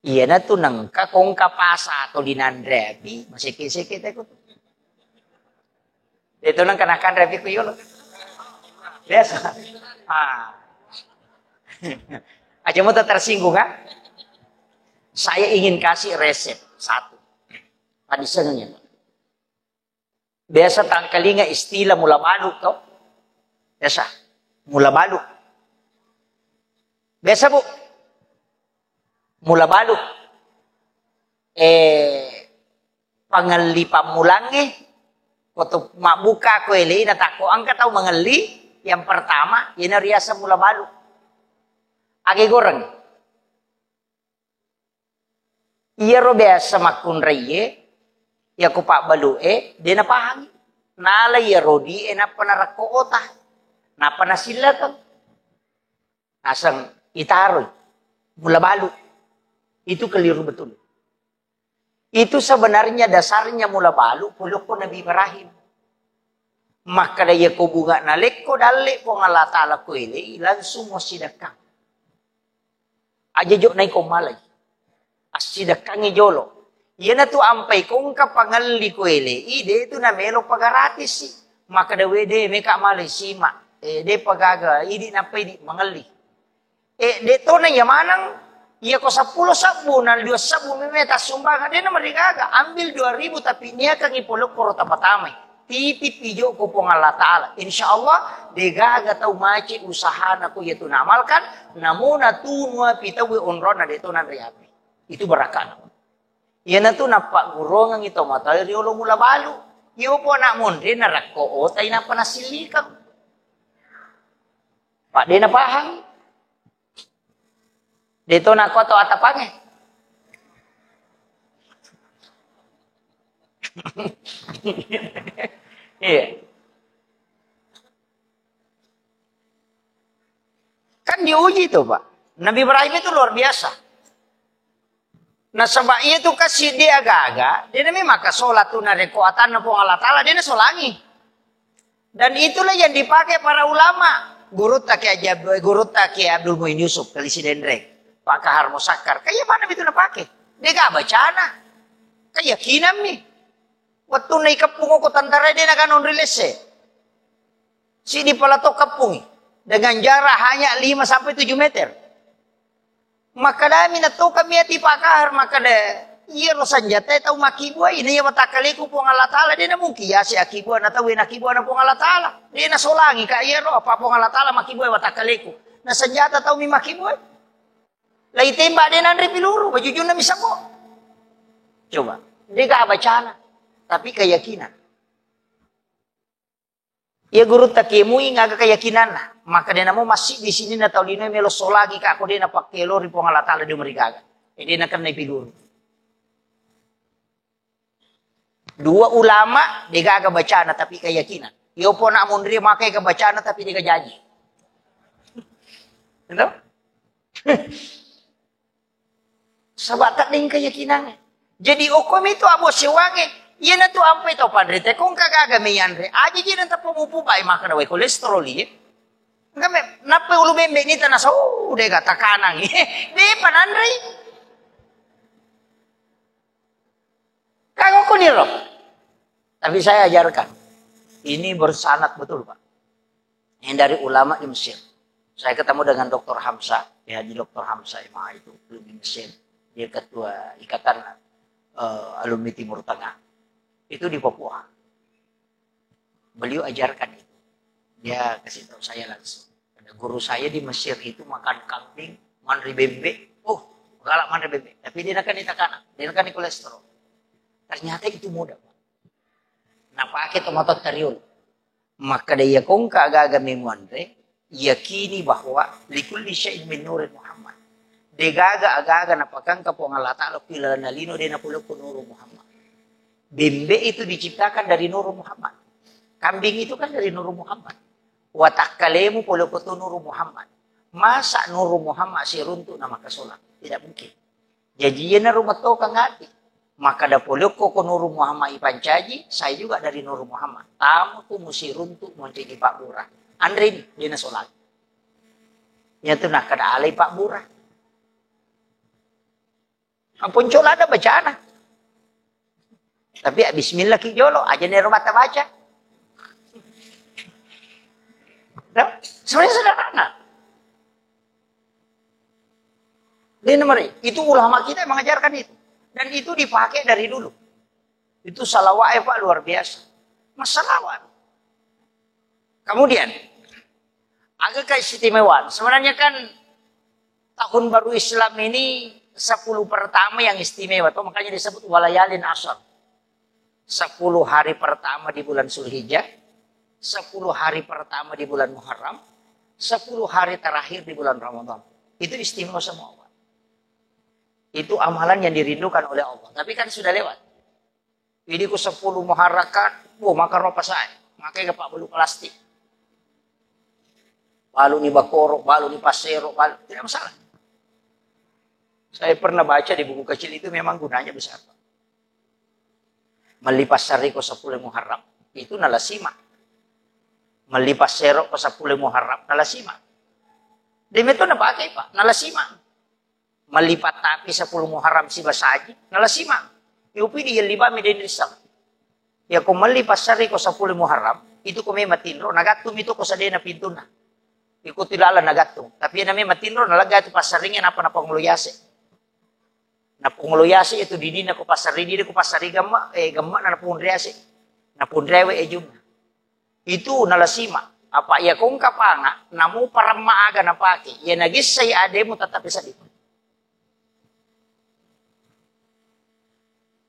Iyanatu nengka kongka pasa atau dinanre api, maseke-seke teko. Itu nengka nakanre api ku yolo. Biasa. Ah. Aja mau tak tersinggung, kan? Saya ingin kasih resep satu. Tadi senengnya. Biasa tangkalinga istilah mula balu to? Biasa. Mula balu. Biasa, Bu. Mula balu. Eh, pangelli pammulangnge, ko to mabbuka ko ele na takko engka tau mengelli, yang pertama, iyana riaseng mula balu. Age goreng. Iyaro biasa makkunraiye, yako pabbalu'e, de napahangi. Nala iyaro di'e nappa narekko ota, nappa nasillakeng. Naseng itaroi, mula balu. Itu keliru betul. Itu sebenarnya dasarnya mula balu, polokko Nabi Ibrahim. Makkeda, "Iyako bunga nalekko dalle Puang Allah Ta'ala ko elei, langsung wassidakkang. Aja jo naiko malai. Assidakkangi jolo. Iyanatu ampai kongka pangelli ko elei, de tu namelo pagaratisi." Makkeda, "We de, meka malai sima. Eh, de pagaga, idi nappa idi mangelli." Eh, de tona iya maneng, iyako seppulo sabbu na dua sabbu meme tassumbangeng, de namarigaga, ambil dua ribu tapi niakangi polokko ro tapatamai. Titip ijo ko Puang Allah Ta'ala. Insya Allah, de gaga tau maci usahana ko iyatu naamalkan, namo natunu api tauwe onronna de to nanre api. Itu barakana. Iyanatu nappaggurongengi to matoa riolo mula balu. Iyopo anak monre narakko otai nappa nasillikeng. Pak de napahang. De to nako to atapange. Iya. Kan diuji tuh, Pak. Nabi Ibrahim itu luar biasa. Nasaba iya tu kasi de aga-aga, de nami maka sholat tu narekko atanna Puang Allah Ta'ala, de nasolangi. Dan itulah yang dipakai para ulama. Gurutta Kiai Haji Ab-, gurutta Kiai Abdul Muin Yusuf, Kali Sidenreng, Pak Kahar Musakkar. Kayak mana itu napake? Dega bacana. Keyakinan mi. Wettunna ikeppung ko tentara de naganong rilesse. Sidi pala to keppungi. Dengan jarak hanya lima sampai tujuh meter. Makkadami natokami ati Pak Kahar, makkada, "Iyaro sanjatae tau makkibuai, na iya watakkaleku Puang Allah Ta'ala, de namungkin yase akkibuana tau, na akkibuana Puang Allah Ta'ala. De nasolangi ka iyaro, apa Puang Allah Ta'ala makkibuai watakkaleku. Na sanjata tau mi makkibuai. Lai tembak de nanre piluru, bajujunna mi sabo." Coba, de ga bacana, tapi keyakinan. Iya gurutta Kiai Muin aga keyakinanna, maka de namo masjid di sini na tau lino melo solagi ka ko de napakkelori Puang Allah Ta'ala de marigaga. E de nakennai piluru. Dua ulama de gaga bacana tapi keyakinan. Iyo pona monri makai ke bacana tapi de gajaji. Gitu? Saba' teddeng keyakinangnge. Jadi okkomi tu abo sewangnge, iyanatu ampai tau panrite kongka gaga meyanre. Aja ji nang teppa mupu bai makkeda wai kolesterol iye. Engka me, nappa ulu bembe ni tana sau de ga takanang. De pananrei. Kan okko niro. Tapi saya ajarkan. Ini bersanad betul, Pak. Yang dari ulama di Mesir. Saya ketemu dengan Doktor Hamzah, ya, di Doktor Hamzah M A itu, dulu di Mesir. Dia ketua ikatan, eh, alumni Timur Tengah. Itu di Papua. Beliau ajarkan itu. Dia kasih tahu saya langsung. Ada guru saya di Mesir itu makan kambing, manri bembe. Oh, galak manri bembe. Tapi dia nakan ditakana, dia nakan di kolesterol. Ternyata itu mudah, Pak. Napake to matotta riolo. Makkeda iya kongka aga-aga memuanre, yakini bahwa likulli syai'in min nuri Muhammad. Degaga aga-aga napakangka Puang Allah Ta'ala ku ilalenna lino de napolokko nuru Muhammad. Bembe itu diciptakan dari nuru Muhammad. Kambing itu kan dari nuru Muhammad. Watakkalemu polokko tu nuru Muhammad. Masa nuru Muhammad siruntuk na makasolang? Tidak mungkin. Jaji iyanaro metto kangati. Makkeda polokko ko Nuru Muhammad ipancaji, saya juga dari Nuru Muhammad. Tamu ku musiruntuk moncaji pabbura. Anre ni, de nasolang. Iyatu nakkeda alai pabbura. Ampun cola ada bacana. Tapi ya, bismillah ki jolo, aja nero mata baca. Nah, sebenarnya sederhana. Ini mari, itu ulama kita yang mengajarkan itu. Dan itu dipakai dari dulu. Itu salawat, Pak, luar biasa. Massalawat. Kemudian, aga keistimewaan? Sebenarnya kan tahun baru Islam ini sepuluh pertama yang istimewa, toh, makanya disebut walayalin asar. Sepuluh hari pertama di bulan Zulhijjah, sepuluh hari pertama di bulan Muharram, sepuluh hari terakhir di bulan Ramadan. Itu istimewa semua, Pak. Itu amalan yang dirindukan oleh Allah. Tapi kan sudah lewat. Jadi ku sepuluh Muharram kan, wah, makan ropa saya. Makai ke Pak bulu plastik. Balu ni bakoro, balu ni pasero, balu. Tidak masalah. Saya pernah baca di buku kecil itu memang gunanya besar, Pak. Melli passari ko sepuluh Muharram. Itu nalasima. Melli passero ko sepuluh Muharram. Nalasima. Demi itu napakai, Pak. Nalasima. Melli pattapi sepuluh Muharram sibawa saji, nalasima. Yopi di yelli bami dendrissang. Ya ko melli passari ko sepuluh Muharram, itu ko memang tinro, nagattung itu ko sadena pintunna. Iko tu lala nagattung. Tapi na memang tinro, nalega itu passaringe napa napangolo yase. Napangolo yase itu didina ko passari, didi ko passari gemma, eh, gemma na napunriase. Napunrewe ejunna. Itu nalasima. Apa iya kongka panga, namu paramma aga napake. Iya nagissai ademu tatapi seddi.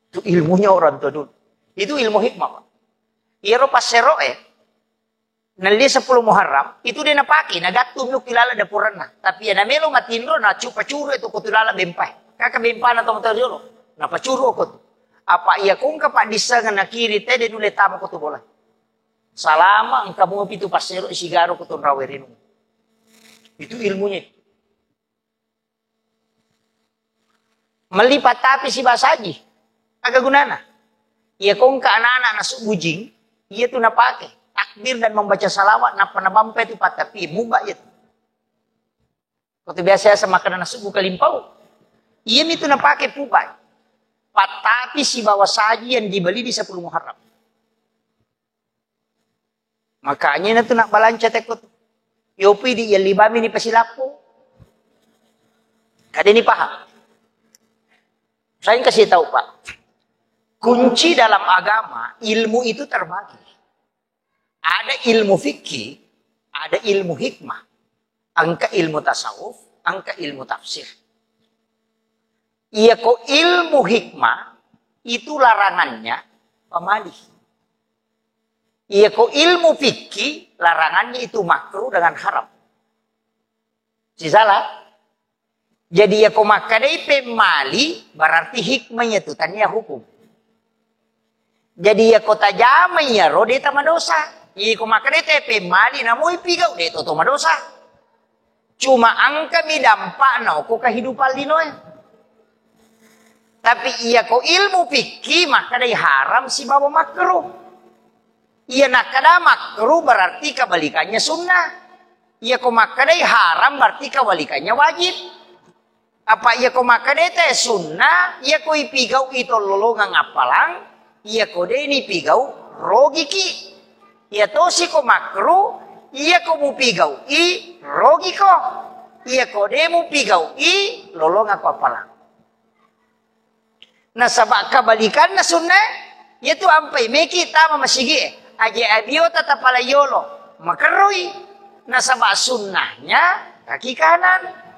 Itu ilmunya orang tua dulu. Itu ilmu hikmah, Pak. Iyaro passero e, nalli sepuluh Muharram, itu dia napake, nagattu mi kilala dapuranna. Tapi iya namelo matinro, nacupa curu itu kutu lala bempai. Kaka bempana tong tau jolo. Napacuru ko tu. Apa iya kongka Pak dissanga nakiri tede nule tama ko tu bola. Salama engka mupi tu passero isigaro ko tonrawe rinu. Itu ilmunya. Melli pattapi sibawa saji. Aga gunana? Iya kongka anak-anak nasubbu jing, iya tu napake. Takbir dan membaca salawat, nappa nabampai tu pattapi, muba iya tu. Ko tu biasa-biasa makkeda nasubbu kalimpau. Iya mi tu napake pubai. Pattapi sibawa saji yang dibeli di sepuluh Muharram. Makanya na tu nak balanca teko tu. Yopi di yelli bami ni pasilappo. Kade ni paham? Saya kasih tahu, Pak. Kunci dalam agama, ilmu itu terbagi. Ada ilmu fikih, ada ilmu hikmah. Engka ilmu tasawuf, engka ilmu tafsir. Iya ko ilmu hikmah, itu larangannya pemali. Iya ko ilmu fikih, larangannya itu makruh dengan haram. Sisala? Jadi iya ko makkadai pemmali, berarti hikmah iya tu, tania hukum. Jadi iya ko tajama iyaro, de tamadosa. Iya ko makkadai te pemmali, namui pigau, de toto madosa. Cuma engkami dampakna ko kehidupan linoe. Tapi iya ko ilmu fikih, makkadai haram sibawa makruh. Iya nakkada makruh berarti kebalikannya sunnah. Iya ko makkadai haram berarti kebalikannya wajib. Apa iya ko makkadai te sunnah, iya ko ipigau i tollolongang appalang, iya ko de ni pigau rogiki. Iya tosi ko makruh, iya ko mupigau i rogiko. Iya ko de mupigau i lolongako appalang. Nasaba kebalikanna sunnae, iyatu ampai meki tama masigie, aje abiota tapala yolo, makerrui. Nasaba sunnahnya kaki kanan.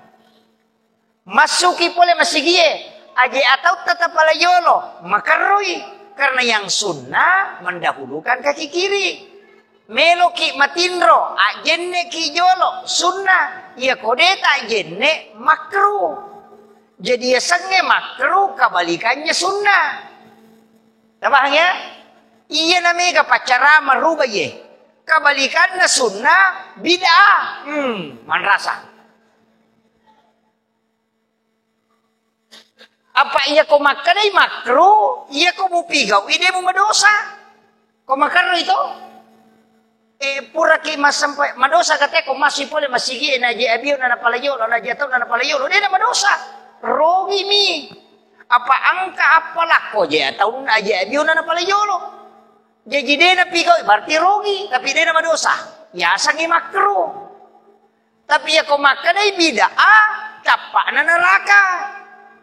Massuki pole masigie, aje atautta tapala yolo, makerrui. Karena yang sunnah mendahulukan kaki kiri. Meloki matinro, ajjenneki jolo, sunnah. Iya ko de tajjenne, makruh. Jadi yasengnge makruh, kebalikannya sunnah. Tapahang ya? Iya namega paccarama ruba ye. Kebalikanna sunnah, bid'ah. Hmm, manrasa. Apa iya ko makkadai makruh, iya ko mupigau, ide mu madosa. Ko makerru itu? Eh, puraki masampai madosa kate ko masih pole masigi, naji abio na napala yolo, naji atau na napala yolo, de na madosa. Rogi mi. Apa engka apa lakko je atau naji abio na napala yolo. Jaji de na pigau, berarti rogi, tapi de na madosa. Yasangi makruh. Tapi iya ko makkadai bid'ah, cappa'na neraka.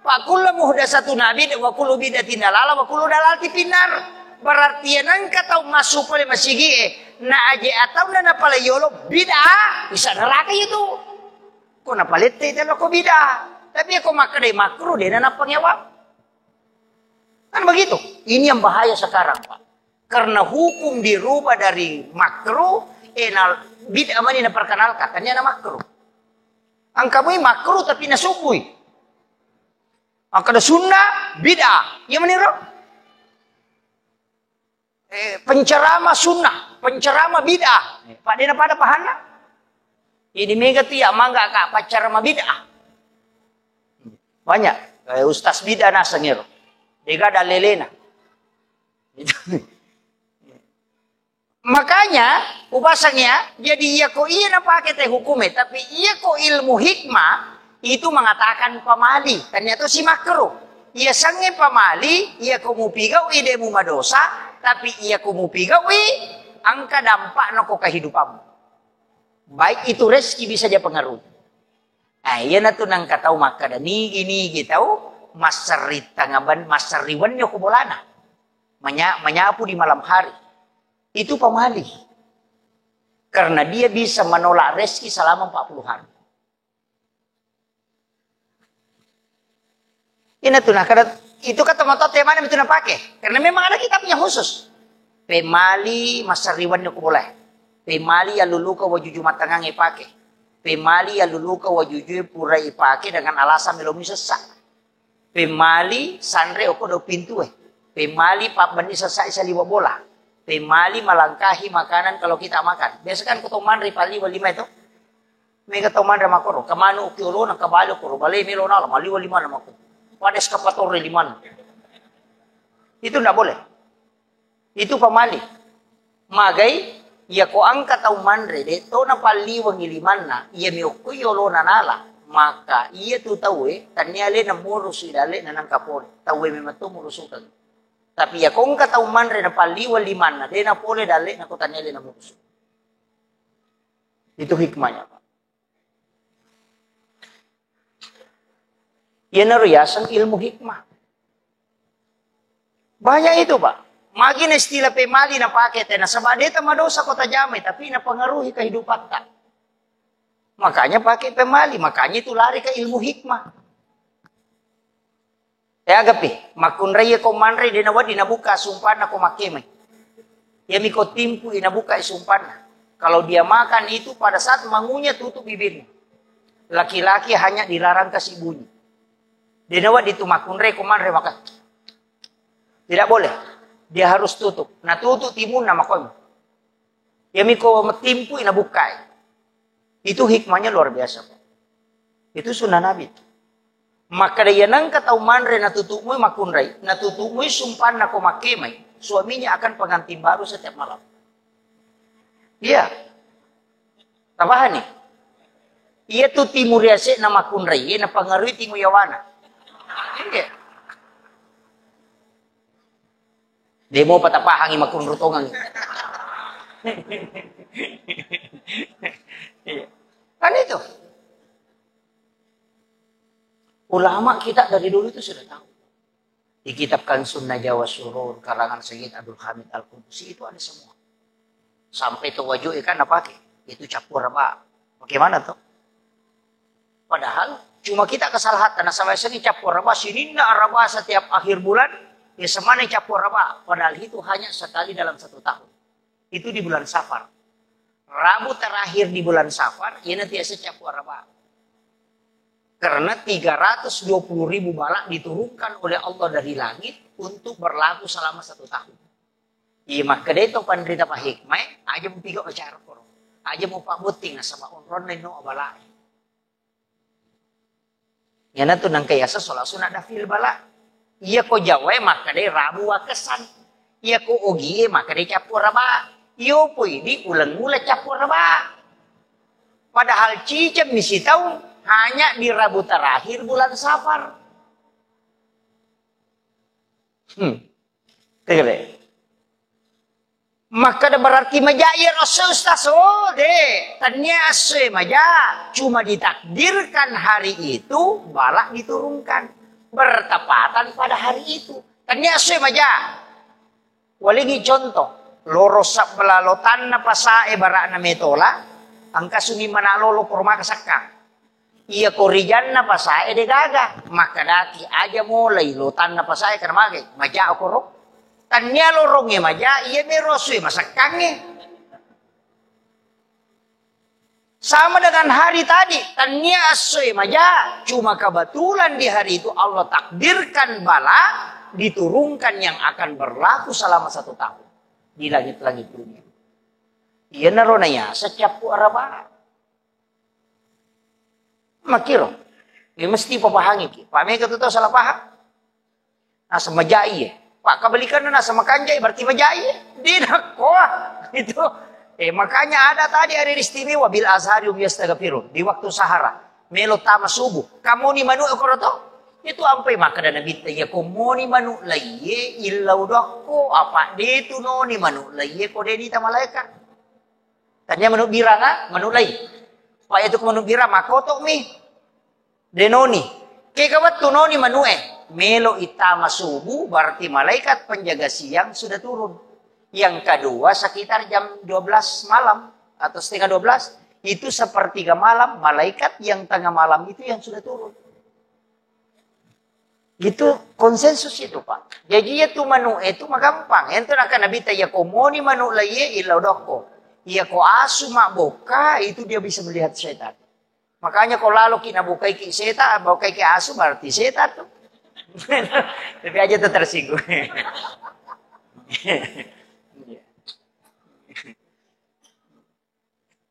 Fa kullu muhdatsatun bid'ah, wa kullu bid'atin dalalah, wa kullu dalalatin finnar. Berarti iya nengka tau massu pole masigi'e, na aje ataunna napale yolo bid'ah, bisa neraka itu. Ko napalette telo ko bid'ah. Tapi ko makkedai makruh, dena napangewang. Kan begitu. Ini yang bahaya sekarang, Pak. Karena hukum dirubah dari makruh, eh, na bid'ah mani naperkenalkan, tania na makruh. Angka mui makruh tapi nasubui. Angka ada sunnah, bid'ah. Iya mani ro? Eh, penceramah sunnah, penceramah bid'ah. Eh, pada na pada pahanna. Ini mega tu ya mangga ka penceramah bid'ah. Banyak, eh, ustaz bid'ah naseng ero. Dega dalelena. Makanya, upasang ya, jadi iya ko iya napake te hukume, tapi iya ko ilmu hikmah itu mengatakan pamali, ternyata si makruh. Iya sange pamali, iya ko mupigau ide mu madosa, tapi iya ko mupigau i angka dampakna ko kehidupanmu. Baik itu rezeki bisa dia pengaruh. Nah, iya natu nangka tau makkada nigi-nigi tau masserri tangaban, masserri wenni ko bolana. Menya-, menyapu di malam hari. Itu pamali. Karena dia bisa menolak rezeki selama empat puluh hari. Ina tu, nah, kada, itu kata moto temana itu napake. Karena memang ada kitabnya khusus. Pemali masariwannya ku boleh. Pemali ya luluka wajuju matangang ipake. Pemali ya luluka wajuju pura ipake dengan alasan melo misessa. Pemali sanre oko do pintu eh. Pemali pabbenni sesai saliwa bola. Pemali melangkahi makanan kalau kita makan. Biasa kan ko to manre paliwa lima itu. Mega to manre makoro. Kemanu uki olona kebali okoro. Bale melo nala maliwa lima makoro. Pada eskavator lima. Itu ndak boleh. Itu pamali. Magai, iya ko angka tau manre, de to napalliwengi limanna, iya mi okko yolona nala, maka iya tu taue, tania alena murusu dalle'na nangka pole. Taue memang to murusukeng. Tapi iya ko angka tau manre napalliweng limanna, de napole dalle'na ko tania alena murusu. Itu hikmahnya, Pak. Iyanaro yaseng ilmu hikmah. Banyak itu, Pak. Magina istilah pemali napake te, nasaba de tamadosa ko tajamai, tapi napengaruhi kehidupatta. Makanya pakai pemali, makanya itu lari ke ilmu hikmah. Eh, agapi, makkunrai ko manre de nawedding nabuka sumpanna ko makkemai. Iyami ko timpui nabuka sumpanna. Kalau dia makan itu pada saat mengunyah tutup bibirnya. Laki-laki hanya dilarang kasih bunyi. De nawedding tu makkunrai ko manre maka. Tidak boleh. Dia harus tutup. Nah, tutup timunna makon. Iyami ko timpui nabukai. Itu hikmahnya luar biasa, Pak. Itu sunnah Nabi. Maka dia nangka tau manre natutu'mui makkunrai, natutu'mui sumpanna ko makkemai, suaminya akan pengantin baru setiap malam. Iya. Tapahani? Iya tu timu riase'na makkunrai, iya napangarui timu yawana. Iya. Demo patapahangi makunru tongang. Iya. Kan itu. Ulama kita dari dulu itu sudah tahu. Di kitab Kansun Najwa Surur, karangan Sayyid Abdul Hamid Al-Qudusi itu ada semua. Sampai to waju ikan apa ke? Itu cappur raba. Bagaimana tuh? Padahal cuma kita kesalahan. Nah, sama sini cappur raba, sininna raba setiap akhir bulan, ya semana cappur raba. Padahal itu hanya sekali dalam satu tahun. Itu di bulan Safar. Rabu terakhir di bulan Safar, ini tiasa cappur raba. Karena tiga ratus dua puluh ribu balak diturunkan oleh Allah dari langit untuk berlaku selama satu tahun. Iya, makkedai to panrita pahikmai, aja mu piga bicara koro. Aja mu pabotting nasaba onronna no abala. Yana tu nangka yasa sholat sunat dafil bala. Iya ko Jawa makkedai Rabu wakesan. Iya ko Ogie makkedai cappur raba. Iyo poi di uleng-uleng cappur raba. Padahal ciceng misi taung hanya di Rabu terakhir bulan Safar. Hmm. Tegere. Makkeda berarti maja iyaro esso, Ustaz? Oh, de. Tania essoe maja. Cuma ditakdirkan hari itu balak diturunkan. Bertepatan pada hari itu. Tania essoe maja. Walingi contoh, loro sabla lotanna pasae bara'na metola, engka suni mana lolo koromaka sakkang. Iya korijanna pasae degaga, makkedaki aja molai lotanna pasae karena magai, maja okoro. Tannia lorongnge maja, iya mero asue masakkangnge. Sama dengan hari tadi, tannia essoe maja, cuma kebetulan di hari itu Allah takdirkan bala diturunkan yang akan berlaku selama satu tahun di langit-langit dunia. Iyanaro nayaseng cappu araba. Makiro, ya mesti papahangiki. Pak mega tu tau salah paham. Naseng majai, eh. Pak kebalikannya naseng makanjai, berarti majai, eh. Dia nak kuah. Itu. Eh, makanya ada tadi hari istimewa, bil azhari hum yastaghfirun. Di waktu sahara. Melo tama subuh. Kamu ni manu ekor to? Itu ampai maka dan Nabi ya komoni manu laiye illau dokko. Apa dia tu no ni manu laiye ko dia ni ta malaikat. Tanya manu biranga, manu lai. Pak itu manu birang makotok mi. Denoni. Kega wettu noni manue. Melo itama subuh, berarti malaikat penjaga siang sudah turun. Yang kedua, sekitar jam dua belas malam atau setengah dua belas, itu sepertiga malam, malaikat yang tengah malam itu yang sudah turun. Itu konsensus itu, Pak. Jadi, itu manu itu magampang. Itu nakana Nabi ta, iya komoni manu laiye, illau dokko. Iya ko asu mabboka, itu dia bisa melihat setan. Makanya ko laloki nabukaiki seta, bukaiki asu, berarti setan tuh. Tapi aja tuh tersinggung.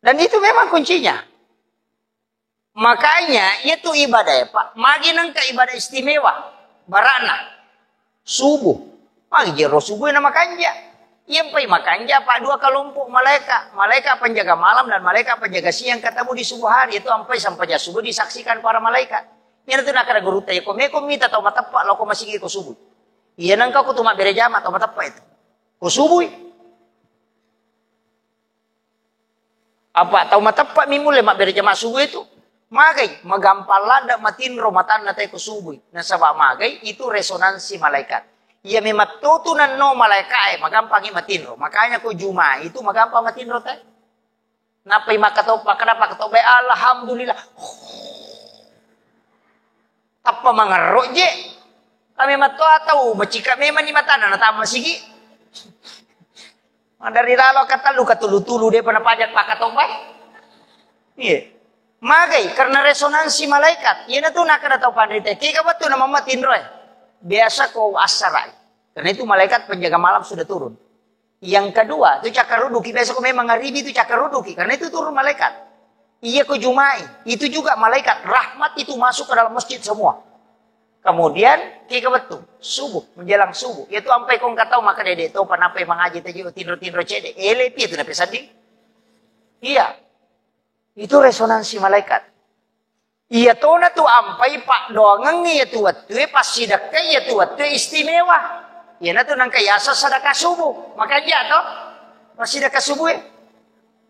Dan itu memang kuncinya. Makanya, itu ibadah ya, Pak. Magi nengka ibadah istimewa. Barana. Subuh. Magi jero subuh na makanja. Iya, ampai makanja, Pak, dua kelompok malaikat. Malaikat penjaga malam dan malaikat penjaga siang ketemu di subuh hari. Itu ampai sampai subuh disaksikan para malaikat. Iya, itu nakada guru tanya, ko meko mita tau mateppa, lo ko masigi ko subuh. Iya, nengka ko tu mabbere jama tau mateppa itu. Ko subuh. Apa tau mateppa mi mulle mabbere jama subuh itu? Magai, magampang ladda matinro matanna te ko subuh. Nasaba magai, itu resonansi malaikat. Iya memang totu nanno malaikae, magampangi matinro. Makanya ko Juma itu magampang matinro te. Nappai makkatoppa, kenapa katoppa? Alhamdulillah. Tappa mangerro je. Kami mattoa tau macika memang ni matana natama sigi. Madari lalo katellu katulu-tulu de pana pajak pakatoppa. Iya. Magai karena resonansi malaikat. Iya natu nakana tau panrita. Kega wettu na mamma tinroe. Biasa ko assarai. Karena itu malaikat penjaga malam sudah turun. Yang kedua, itu cakkaruduki. Biasa ko memang ngaribi itu cakkaruduki. Karena itu turun malaikat. Iya ko Jumai. Itu juga malaikat. Rahmat itu masuk ke dalam masjid semua. Kemudian, kega wettu? Subuh, menjelang subuh. Iya tu ampai ko engka tau maka dede topa napai mangaji taji tinro-tinro cede. Ele pi itu nape sanding. Iya. Itu resonansi malaikat. Iya tona tu ampai paddoangengngi iya tu wettue, passidekka iya tu wettue istimewa. Iyanatu nengka yaseng sedekah subuh. Makanja to? Passidekka subuh e.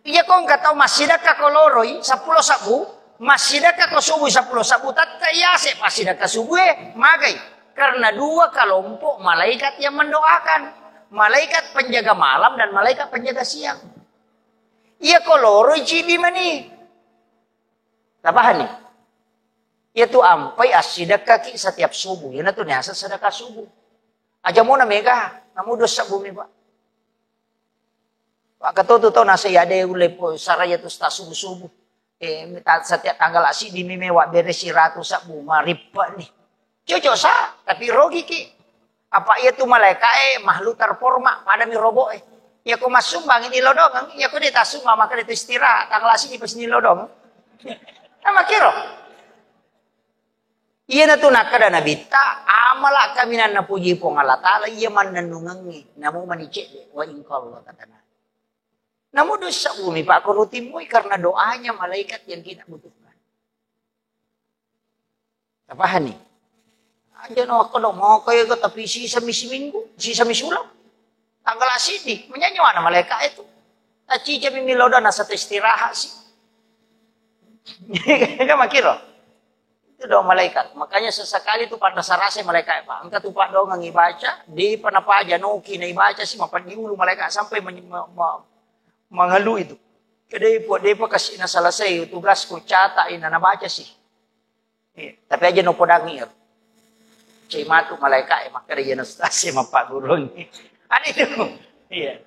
Iya ko engka tau massidekka ko loroi seppulo sebbu, massidekka ko subuh seppulo sebbu, tette yase passidekka subuh e. Magai? Karena dua kelompok malaikat yang mendoakan. Malaikat penjaga malam dan malaikat penjaga siang. Iya ko loroi cidi mani. Tapahanni? Iya tu ampai assidekkaki setiap subuh. Iyanatu niaseng sedekah subuh. Aja mona mega, namu dua sebbu mi, Pak. Pak katotu tau nasa iya de ulle po saraya tu sta subuh-subuh. Eh, ta-, setiap tanggal asidi mi mewa beresi ratu sebbu, marippe ni. Cocok sa, tapi rogi ki. Apa iya tu malaikae makhluk terforma, pada mi robo e. Iya ko massumbang ini lodongeng, iya ko de tasumbang maka de tu istirahat, tanggal asidi pas ni lodongeng. Nama kiro. Iyanatu nakkeda Nabitta, amala kaminang napuji Puang Allah Ta'ala, iya mannennungengngi, namu mani cedde, wa in qalla, kata Nabi. Namu dosa bumi, Pak, ko rutin mui karena doanya malaikat yang kita butuhkan. Tapahani? Aja no, aku dong, mau kaya ke, tapi sisa mi seminggu, sisa mi sulam. Tanggal asidi, menyanyi mana malaikat itu? Tacica mi miloda, nasa tu istirahat sih. Kan makiro. Itu doa malaikat. Makanya sesekali itu pada sarase malaikat, Pak. Engka tu paddoangeng ibaca, depa napaja noki na ibaca si mapaddi ulu malaikat sampai men- ma- ma- mangalu itu. Kede po depa kasi na selesai tugasku, catat ina nabaca si. Iya. Tapi aja no podangi ya. Cai matu malaikat e makkeda iya na ustaz e mappaggurungi. Ada itu. Iya.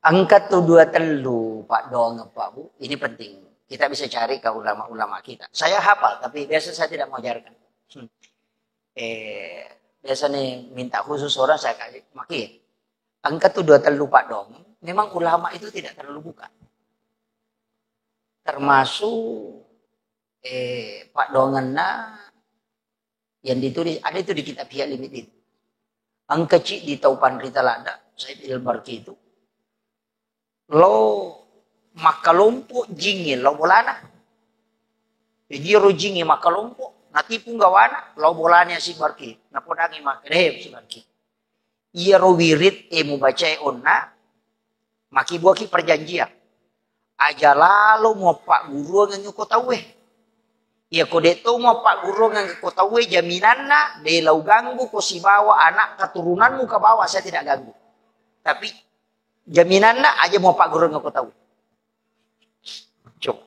Engka tu dua tellu paddoangeng, Pak, Bu. Ini penting. Kita bisa cari ke ulama-ulama kita. Saya hafal, tapi biasa saya tidak mengajarkan. Hmm. Eh, biasa nih minta khusus orang saya kasih. Maki, engka tu dua tellu paddoangeng. Memang ulama itu tidak terlalu buka. Termasuk eh, paddoangenna yang ditulis, ada itu di kitab Ihya Ulumuddin. Engka ciddi tau panrita ladda, Said Al-Barki itu. Lo makkalompo jingnge lo bolana. Jadi ro jingnge makkalompo, natipu gawana, lo bolana si Barki. Napodangi makkeda, "He, si Barki. Iyaro wirid e mubacae onna, makibuaki perjanjian. Aja lalo muappagguruangeng ko tauwe. Iyako de to muappagguruangeng ko tauwe, jaminanna de la uganggu ko sibawa anak keturunanmu ke bawah, saya tidak ganggu. Tapi jaminanna aja muappagguruangeng ko tauwe." Coba.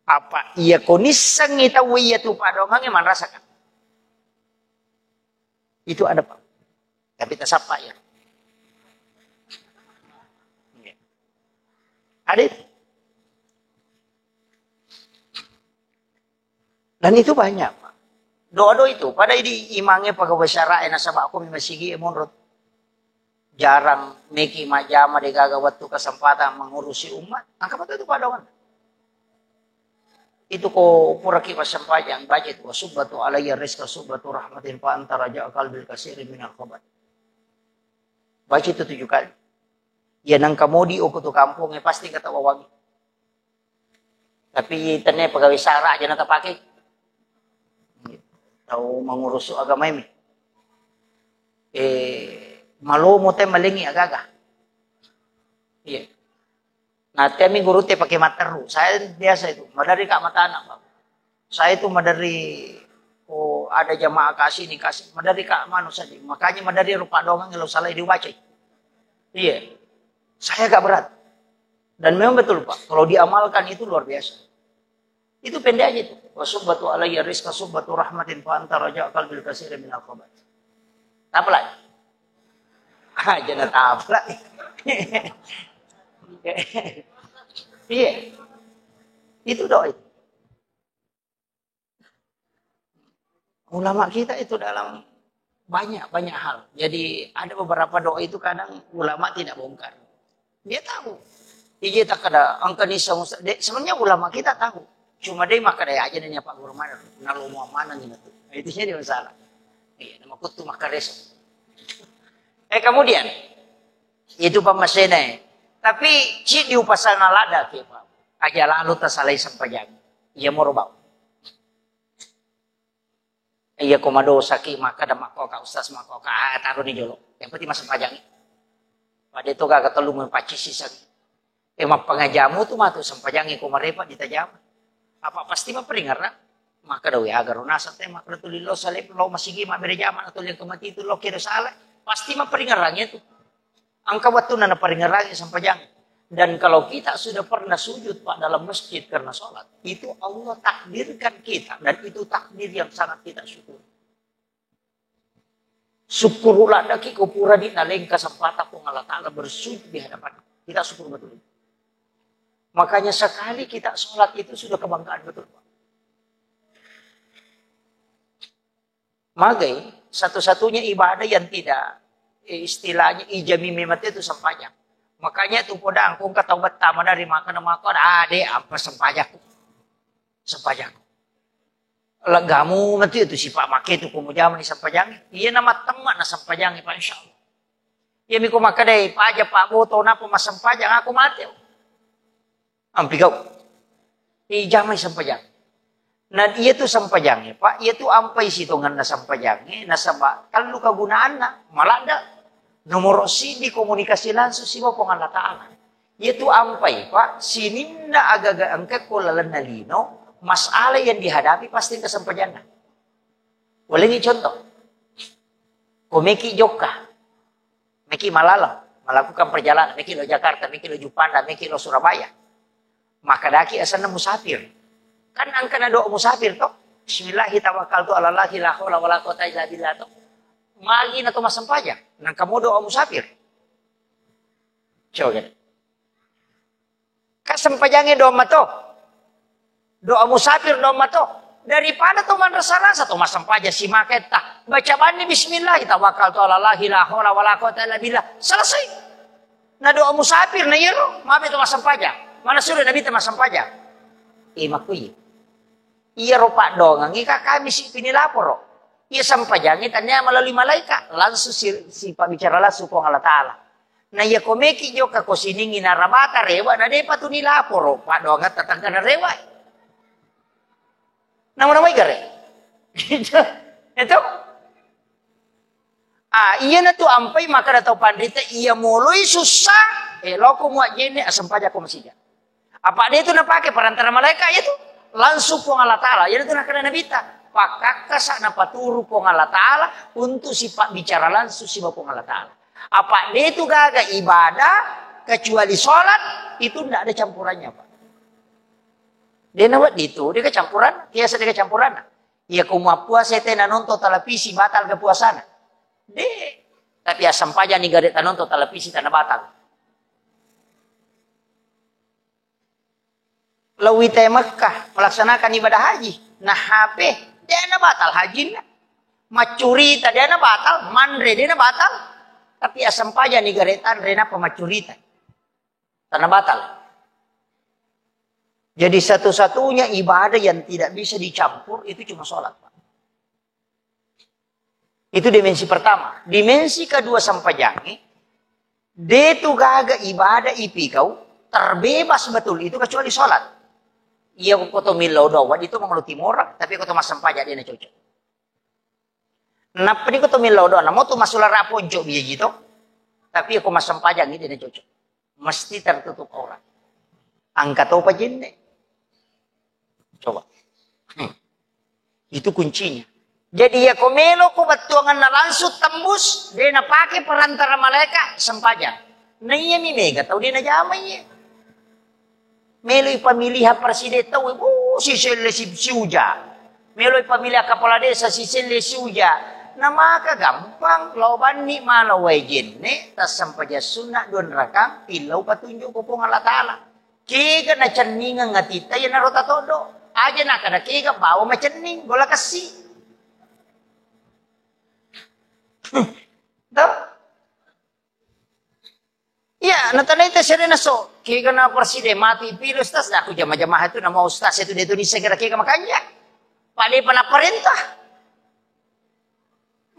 Apa iyako nissengngi tauwe iya tu paddoangengnge manrasaka? Itu ada, Pak. Tapi tasappa ya. Ada itu. Dan itu banyak, Pak. Doa-doa itu, pada idi imangnya pegawai syara, eh, nasaba aku memang sigi, eh, menurut jarang meki majama, degaga waktu kesempatan mengurusi umat, angka betul itu paddoangenna. Itu ko puraki massempajang, baca itu, "Wa subbatu alayya rizqa subbatu rahmatin fa anta raja qalbil kasiri minal khabat." Baca itu tujuh kali. Ya nangka modi oko tu kampung, eh, pasti kata wawangi. Tapi tenne pegawai syara aja na tapake. Tau mengurus agama ini. Eh, malomo te malengi agaga. Iya. Nah, temi guru te pakai matteru. Saya biasa itu, madari kak matana, Pak. Saya itu madari, oh, ada jamaah kasih ini kasih, madari kak manu saja. Makanya madari rupa doang lo salah dibaca. Iya. Saya agak berat. Dan memang betul, Pak. Kalau diamalkan itu luar biasa. Itu pendek aja itu. "Wa subbatu alayya rizqa subbatu rahmatin fa anta raja qalbil kasiri minal khabat." Apa lagi? Aja na apa lagi. Iya. Itu doa itu. Ulama kita itu dalam banyak, banyak hal. Jadi ada beberapa doa itu kadang ulama tidak bongkar. Dia tahu. Iya, tak ada angka ni sama de, sebenarnya ulama kita tahu. Cuma dia maka dia aja nanya Pak Guru mana, nalo mau mana gitu. Itu jadi masalah. Iya, nama kutu maka reso. Eh, kemudian itu pamasena. Tapi ci diupasana lada ke, Pak. Aja lalu tasalai sempajang. Iya moro bau. Iya ko madosaki, makkeda makkoka ustaz, makkoka, ah, taroni jolo. Yang penting massempajangi. Pada itu gaga telu mepacisi sagi. Eh, mappangajamu tu matu sempajangi ko marepa ditajama. Apa pasti maperingerang? Makkeda we agaro naseng te, makkeda tuli lo salep lo masigi mabbere jama, tuli yang kemati itu lo kira salah. Pasti maperingerang itu. Engka wettunna naparingerangi sempajang. Dan kalau kita sudah pernah sujud, Pak, dalam masjid karena sholat, itu Allah takdirkan kita, dan itu takdir yang sangat kita syukuri. Syukur uladaki ko pura di naleng kesempatan Puang Allah Ta'ala bersujud di hadapan. Kita syukur betul. Makanya sekali kita sholat itu sudah kebanggaan betul, Pak. Magai satu-satunya ibadah yang tidak, eh, istilahnya ijami memang itu sempajang. Makanya tu podang kong kata wetta madari makan makan, ah, deh, apa sempajakku? Sempajakku. Legamu mati itu sifat make tu komo jamani sempajang. Iya nama temma na sempajang, Pak, insya Allah. Iya miko makadai paja Pak Boto napa masempajang aku mati. Ampi kau. Ijamai sempajang. Nah, iya tu sempajangnge, Pak, iya tu ampai sitonganna sempajangnge, nasaba tellu kegunaanna, maladda. Nomoro sidi komunikasi langsung siba Puang Allah Ta'ala. Iyatu ampai, Pak, sininna agaga engka ko lalenna lino, masalah yang dihadapi pasti engka sempajanna. Ulengi contoh. Ko meki jokka, meki malaleng, melakukan perjalanan, meki lo Jakarta, meki lo Juppanda, meki lo Surabaya. Makkedaki asenna musafir. Kan engka na doa musafir to. Bismillahi tawakkaltu ala Allahi la haula wala quwata illa billah to. Magi na to massempajang. Nangka mo doa musafir. Coba. Kan sempajangnge doang mato. Doa musafir doang mato. Daripada to manrasa-rasa to massempajang simaketta. Baca banni bismillah, tawakkaltu ala Allahi la haula wala quwata illa billah. Selesai. Na doa musafir na iyaro, mabe to massempajang. Mana suruh Nabi ta massempajang. Eh, makui. Iyaro paddoangeng ika kami sipini laporo. Iya sempajangnge tania melalui malaikat, langsung si, si pabbicara langsung Puang Allah Taala. Na iya ko meki jokka ko siningi narabata rewa, na depa tu ni laporo, paddoangetta tengka na rewa. Nama-namai gare. Itu. Ah, iyana tu ampai makkeda tau panrita, iya moloi sussa, eh, loko muajjenne, asempajako masija. Apa de tu napake perantara malaika iya tu? Langsung Puang Allah Taala. Iyana tu nakkeda Nabitta, pakkakkasa napaturu Puang Allah Taala untuk sipabbicara langsung siba Puang Allah Taala. Apa de tu gaga ibadah kecuali sholat, itu ndak ada campurannya, Pak. De nawedding tu, de kecampuran, biasa de kecampuran. Iya ko mappuasa tena nonton televisi, batal ga puasana? De. Tapi asempajang ni gare tanonton televisi tana batal. Lawita Mekkah melaksanakan ibadah haji, na H P, de na batal hajinna. Maccurita de na batal, manre de na batal. Tapi asempajang ni gare tanre napa maccurita. Tana batal. Jadi satu-satunya ibadah yang tidak bisa dicampur itu cuma sholat, Pak. Itu dimensi pertama. Dimensi kedua sempajangnge, de tu gaga ibadah ipigau terbebas betul itu kecuali sholat. Iya ko to millau doa, itu mangalo timorang, tapi ko to massempajang de na cocok. Nappa ni ko to millau doa, namo tu masulara ponco biaji to. Tapi ko massempajang de na cocok. Mesti tertutup aurat. Engka topa jenne. Coba. Hmm. Itu kuncinya. Jadi iya ko melo ko bettuanganna langsung tembus, de napake perantara malaika, sempajang. Na iya mi mega tau de najama iya. Meloi pemilihan presiden tau, oh, si selle si, si uja. Meloi pemilihan kepala desa si selle si uja. Na maka gampang, lao banni mala wae jenne, tassempajang sunna dua rakang, pillau patunjuk ko Puang Allah Taala. Kega nacenningeng atitta iyanaro tatoddo. Aja nakana kega bawa macenning, gola kessi. Toh? Iya, natanai te serena so, kega na presiden mati pilih ustaz, aku jama-jama itu nama ustaz itu dia tu di segera kega makanya. Pada pernah perintah.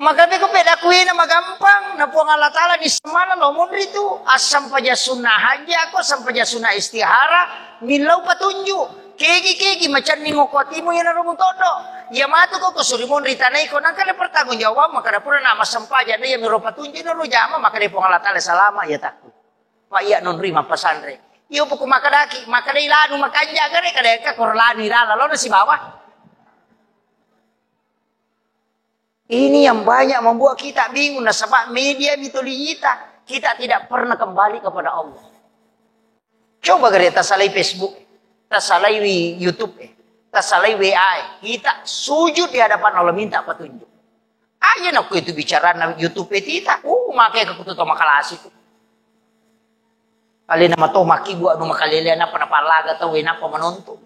Maka beko peda kuina magampang, na Puang Allah Taala ni semana lo munri tu, asam paja sunnah haji aku, asam paja sunnah istihara, millau patunjuk. Kegi-kegi macanning ko atimu iyanaro mutoddo. Iya matu ko kusuri munri tanai ko nangka le pertanggung jawab, maka dapura na massempajang iya miro patunjuk naro jama, maka de Puang Allah Taala salama iya takku. Wa iya nonri mappasanre. Iyo puku makadaki, makadai lanu makanja gare kada ka kor lanu irala lo sibawa. Ini yang banyak membuat kita bingung, nasaba media mitoliyita, kita tidak pernah kembali kepada Allah. Coba gare tasalai Facebook, tasalai wi-, YouTube, eh, tasalai W A, eh. Kita sujud di hadapan Allah minta petunjuk. Aja nakko itu bicarana YouTube e tita, uh, make ke kutu to makalasi tu. Alena mato maki gua anu makalele napa napallaga tau e napa menonton.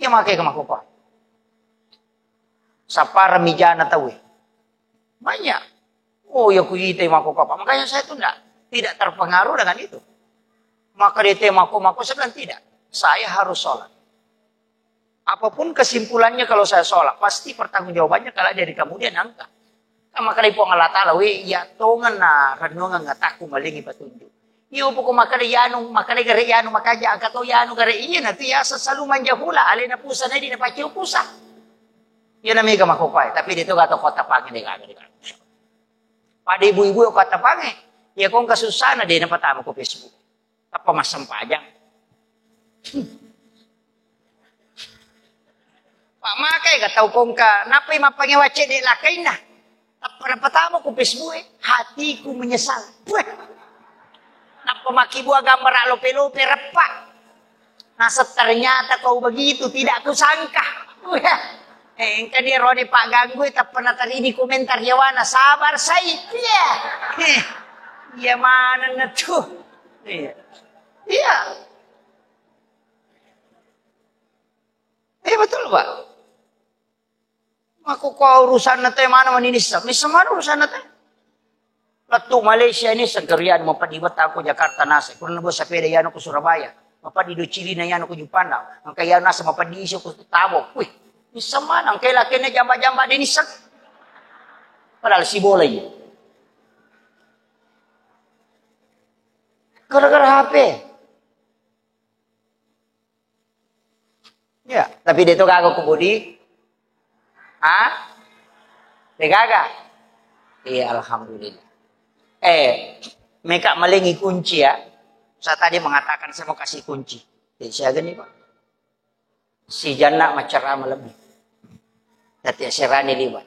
Iya make ke makopa. Sapara mijana tau e. Banyak. Oh, ya kuitai mako apa. Makanya saya tuh ndak, tidak terpengaruh dengan itu. Maka dia teh mako, mako, saya bilang tidak. Saya harus sholat. Apapun kesimpulannya kalau saya sholat, pasti pertanggungjawabannya kalau dari kamu dia nangka. Kan maka dari Puang Allah Taala, we, ya tongan na renungan ngataku malingi petunjuk. Iyo, poko makkeda yanu, makkeda gare yanu, makaja angka to yanu gare iya na tu ya selalu manjahula, alena pusa na di na paciu pusa. Iya na mega makopai, tapi de to gato kota pange de gaga de gaga. Pada ibu-ibu kota pange, ya kong kasusana de na patama ko Facebook. Tappa massempajang. Pak makai ga tau kongka, nappai mappangewa cedde lakkainna. Tappa napatama ku Facebook e, hatiku menyesal. Weh. Nappa makkibua gambara lope-lope reppa. Nasa ternyata kau begitu, tidak kusangka. Weh. Eh, engka dia rode Pak ganggu, tappa natarini komentar yawana, sabar sai. Iya. Eh, iya manenna tu. Iya. Iya. Eh, betul, Pak. Makko ko urusanna te mana mani nisseng? Nisseng mana urusanna te? Lettu Malaysia nisseng kerian mapeddi wetta ko Jakarta nase. Kurang bos sepeda yano ko Surabaya. Mapeddi do Cilina yano ko Juppandang. Engka yano nase mapeddi iso ko Tabo. Wih, nisseng mana? Engka lakena jamba-jamba de nisseng. Padahal si bola iya. Gara-gara H P. Ya, tapi de to gaga ku budi. Ha? De gaga? Iya, alhamdulillah. Eh, meka malengi kunci ya. Saya tadi mengatakan saya mau kasih kunci. Jadi siaga nih, Pak. Si Janna maccarama lebbi. Tati aserani liwa.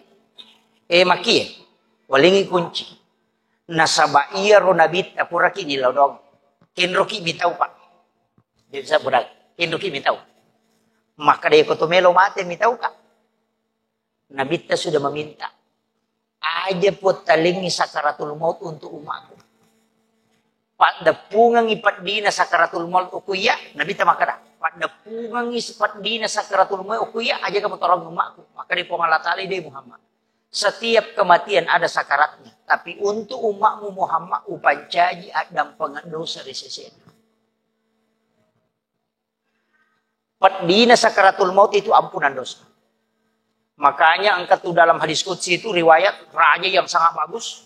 Eh, makie, walengi kunci. Nasaba iyaro nabitta puraki nilodong. Kenroki mitau, Pak. Jadi saya budak, kenroki mitau. Maka deko to melo mate mitau, Kak. Nabitta sudah meminta. Aja Puang talengi sakaratul maut untuk umatku. Paddeppungengi peddina sakaratul maut okko iya, Nabitta makkeda, paddeppungengi peddina sakaratul maut okko iya, aja kamu tolong umatku. Makkeda Puang Allah Taala, deh Muhammad. Setiap kematian ada sakaratnya, tapi untuk umatmu Muhammad upancaji addampengeng dosa ri sesena. Peddina sakaratul maut itu ampunan dosa. Makanya engka tu dalam hadis qudsi itu riwayat raja yang sangat bagus.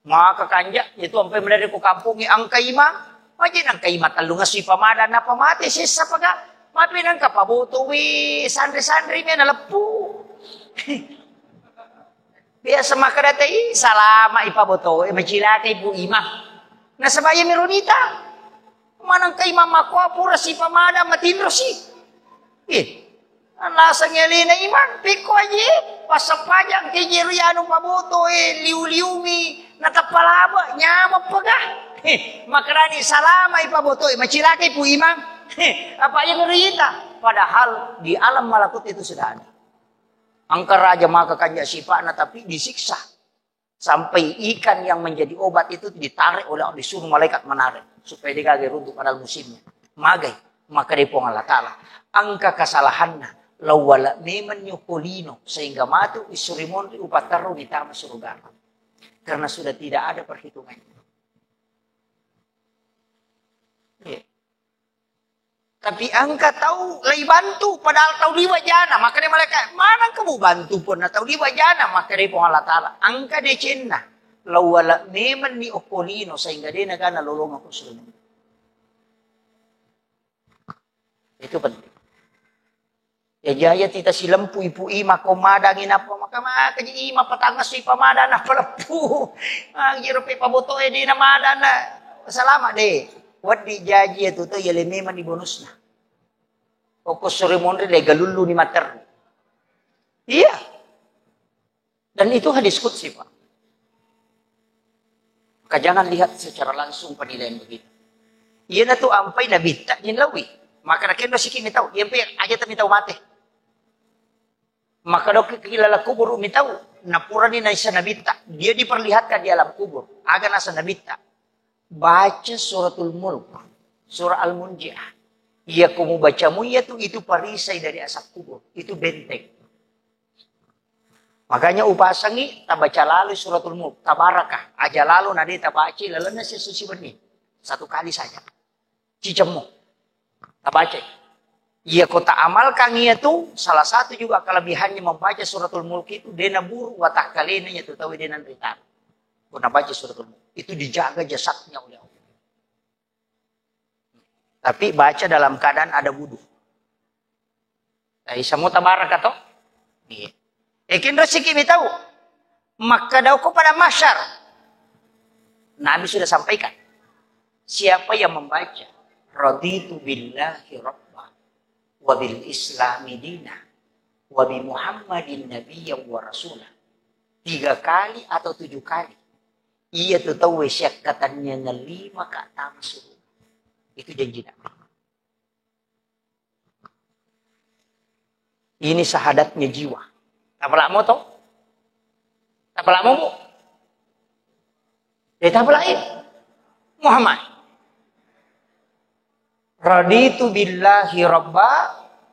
Maka kanja itu ampai menari ku kampungi engka imang. Maje nengka imang tellung asu ipamadan napa mate sessa paga. Mapi nengka paboto wi sanre-sanre mi naleppu. Biasa makkeda tei, salama ipabotoe, macilakai Pu Imang. Nasaba iya miro nita. Maneng ka imang makkoa pura sipamadang matinrosi. Ih, nalaseng alena imang, pekko aje, passempajang ke jero anu pabotoe, liu-liumi, natappa laba, nyameng pega. Heh, makkedani salama ipabotoe, macilakai Pu Imang. Heh, apa iya miro ita? Padahal di alam malakut itu sudah ada. Engka raja maka kanja sipa'na, tapi disiksa. Sampai ikan yang menjadi obat itu ditarik oleh, disuruh malaikat menarik. Supaya degaga runtuh padahal musimnya. Magai, maka dari Puang Allah Ta'ala. Engka kesalahanna, lawala memang nyoko lino, sehingga matu isuri monri upatterru ditama surga. Karena sudah tidak ada perhitungannya. Iya. Tapi engka tau laibantu, padahal tau liwa jana, makkeda malaikat, maneng kamu bantu pun na tau liwa jana, makkeda Puang Allah Ta'ala, engka decenna, lawala memang ni okko lino, sehingga de nagana lolonga ko surga. Itu penting. Ya jaya tita silempu ipu ima ko madangi napa maka maka ji ima patangasu ipa madang napa leppu. Ah, jiro pe pabotoe de na madang na. Salama de. Waddi jaji ya tuto ya le memang ni bonusna. Oko sore monri de galullu ni mater. Iya. Dan itu hadis qudsi, Pak. Maka jangan lihat secara langsung penilaian begitu. Iya na tu ampai nabitta jinlawi. Maka nakendo siki mitau, iya pe aja ta mitau mate. Maka dok kilala kubur mitau, napurani naisa nabitta. Dia diperlihatkan di alam kubur. Aga nasa nabitta. Baca suratul mulk, surah Al-Munjiah. Iya ko mubaca mu iya tu, itu perisai dari asap kubur. Itu benteng. Makanya upasangi tabaca lalu suratul mulk, tabarakah, aja lalu nade tabaca lalenna sesusi benni. Satu kali saja. Cicemmu. Tabaca. Iya ko ta amalkan iya tu, salah satu juga kelebihannya membaca suratul mulk itu, dena buru watakkalena iya tu tahu dena rita. Ko nabaca suratul mulk. Itu dijaga jasadnya oleh Allah. Tapi baca dalam keadaan ada wudu. Dai samo tabaraka to? Iya. Ekin resiki mi tahu. Makkadau ko pada masyar. Nabi sudah sampaikan. Siapa yang membaca "Raditu billahi rabba, wa bil islami dina, wa bi Muhammadin nabiyya wa rasula." Tiga kali atau tujuh kali. Iya tu tauwe siakkatanniangeng lima ka tama suruga. Itu janji Nabi. Ini syahadatnya jiwa. Tapalak moto? Tapalak momo? Eh, tapalak, eh. Muhammad. "Raditu billahi rabba,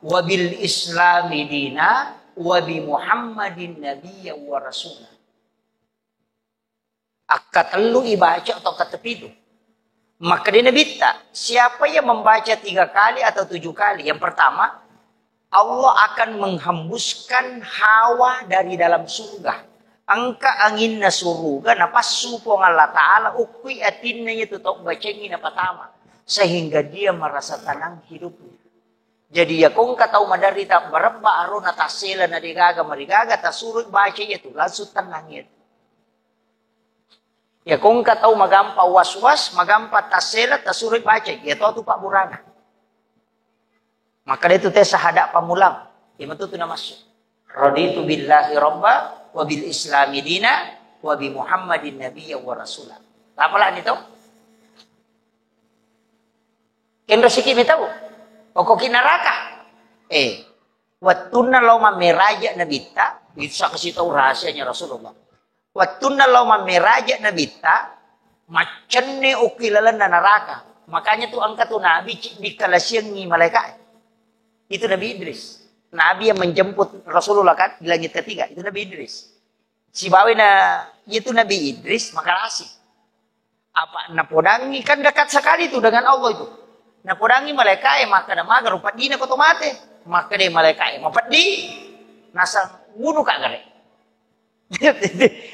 wa bil islami dina, wa bi Muhammadin nabiyya wa rasula." Akkatellu ibaca atau akkatepitu. Makkeda Nabitta, siapa yang membaca tiga kali atau tujuh kali, yang pertama, Allah akan menghembuskan hawa dari dalam surga. Engka anginna suruga, napassu Puang Allah Ta'ala, ukkui atinna iya tu tau bacengi napatama, sehingga dia merasa tenang hidupnya. Jadi, iya kongka tau maderri tabbarebba arona tassela na degaga marigaga, tasuro baca iya tu, langsung tenang iya tu. Iya kongka tau magampa was-was, magampa tassela, tasuro baca iya tu, tu pabburana. Makkeda tu te sahada pammulang, iya matu tu namassu. "Raditu billahi rabba, wa bil islami dina, wa bi Muhammadin nabiyya wa rasula." Tapalani to? Kenro siki mi tau. Okkoki naraka. Eh, wettunna lao mammeraja Nabitta, itu saksi tau rahasianya Rasulullah. Wettunna lao mammeraja Nabitta, maccenne okki lalenna naraka. Makanya tu engka tu Nabi ciddi kalasiangi malaika. Itu Nabi Idris. Nabi yang menjemput Rasulullah kan di langit ketiga, itu Nabi Idris. Sibawa na, itu Nabi Idris makalasi. Apa napodangi, kan dekat sekali tu dengan Allah itu. Napodangi malaika e, makkeda, "Maga rupa dina ko to mate?" Makkeda malaika e, "Mapeddi, nasa bunuh ka gare."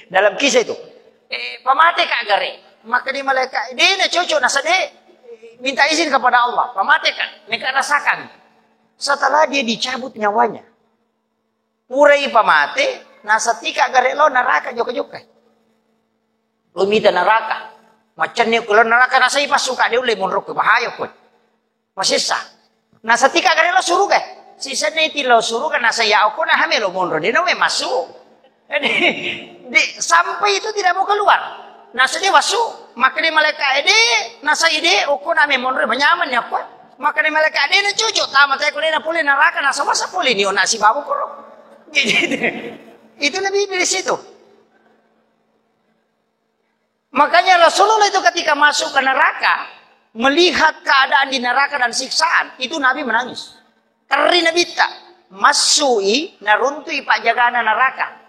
Dalam kisah itu. "Eh, pamate ka gare." Makkeda malaika e, "De na cocok, nasa de, minta izin kepada Allah. Pamate ka, meka rasakan." Setelah dia dicabut nyawanya, purai pamate, nasa tika gare lo naraka jokka-jokka. Lo mita naraka. Maccenni ko lo naraka, nasa ipassu ka de ulle monro ko, bahaya ko. Masessa. Nasa tika gare lo suruga. Sisenni ti lo suruga, nasa ya okko na hame lo monro, de na we massu. Di, sampai itu tidak mau keluar. Nasa de massu. Makkeda malaika e, "De, nasa ide, okko na me monro, manyaman ni okko." Makkeda malaika e, "De na cocok, tama te ko de na pole naraka, nasa masa pole ni ona sibawa koro." Itu Nabi Idris itu. Makanya Rasulullah itu ketika masuk ke neraka, melihat keadaan di neraka dan siksaan, itu Nabi menangis. Terri Nabitta, massui, naruntui pajagana neraka.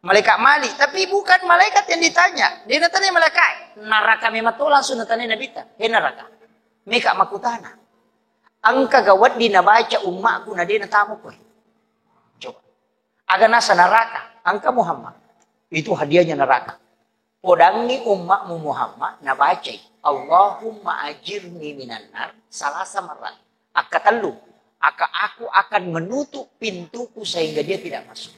Malaikat Malik, tapi bukan malaikat yang ditanya. De natanya malaikat, naraka memang to langsung natanya Nabitta. "He naraka, meka makutana. Engka ga wedding nabaca ummakku na de natamu koe?" Coba. Aga nasa naraka, engka Muhammad. Itu hadiahnya neraka. Podangi ummakmu Muhammad, nabacai, "Allahumma ajirni minan nar," salasa marrat. Akkatellu, aka aku akan menutup pintuku sehingga dia tidak masuk.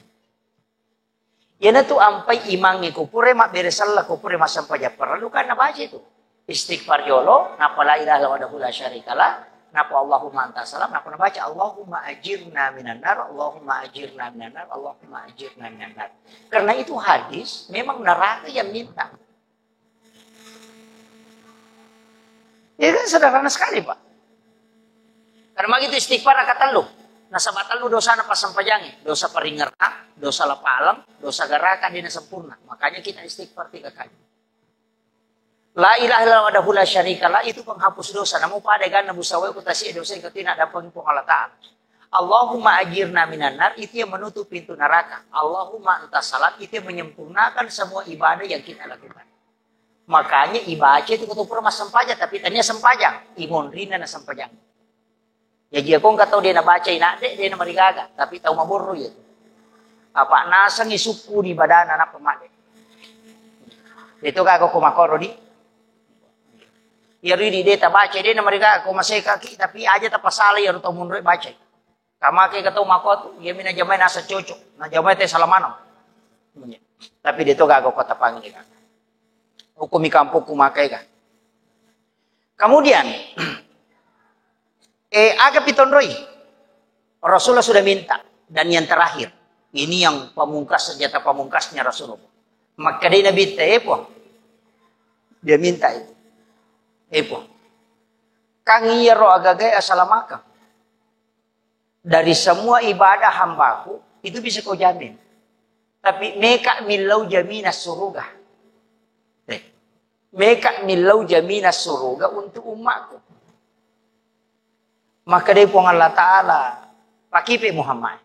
Iyanatu ampai imangnge ko pura mabbere sella, ko pura massempajang parellu kan nabaca itu. Istighfar jolo, napa la ilaha illallah wahdahu la syarikalah, napa Allahumma anta salam, napa nabaca Allahumma ajirna minan nar, Allahumma ajirna minan nar, Allahumma ajirna minan nar. Karena itu hadis, memang neraka yang minta. Itu kan sederhana sekali, Pak. Karena begitu istighfar raka tellu. Nasaba tellu dosana passempajangnge, dosa paringerang, dosa lapaleng, dosa garaga dena sempurna. Makanya kita istighfar tiga kali. La ilaha illallah wahdahu la syarikalah itu penghapus dosa. Namu pada ganna busawe ku tasi dosa yang ketina dampeng Puang Allah Ta'ala. Allahumma ajirna minan nar itu yang menutup pintu neraka. Allahumma anta salam itu yang menyempurnakan semua ibadah yang kita lakukan. Makanya ibaca itu ketu pura massempajang, tapi tania sempajang, imonrina na sempajang. Jaji ako engka tau de nabaca inadde, de namarigaga, tapi tau maborro iya tu. Apa nasengi sukku di badana nappa madde. Itu ka ko makoro di. Iya ridi de tabaca de namarigaga ko masekaki, tapi aja tapasala iya tau monro baca. Kamake ka tau makotu, iya mina jamai nasa cocok, na jamai te salamana. Tapi de to gaga ko tapangi ka. Hukumi kampokku makai ka. Kemudian, Eh, aga pitonroi? Rasulullah sudah minta. Dan yang terakhir, ini yang pamungkas, senjata pamungkasnya Rasulullah. Makkedai Nabitta, "Eh, Puang." Dia minta itu. "Eh, Puang. Kang iyaro agagae asalamakeng. Dari semua ibadah hambaku, itu bisa kau jamin. Tapi meka millau jaminan suruga." Eh, meka millau jaminan suruga untuk ummaku. Makkedai Puang Allah Ta'ala, "Pakipe Muhammad.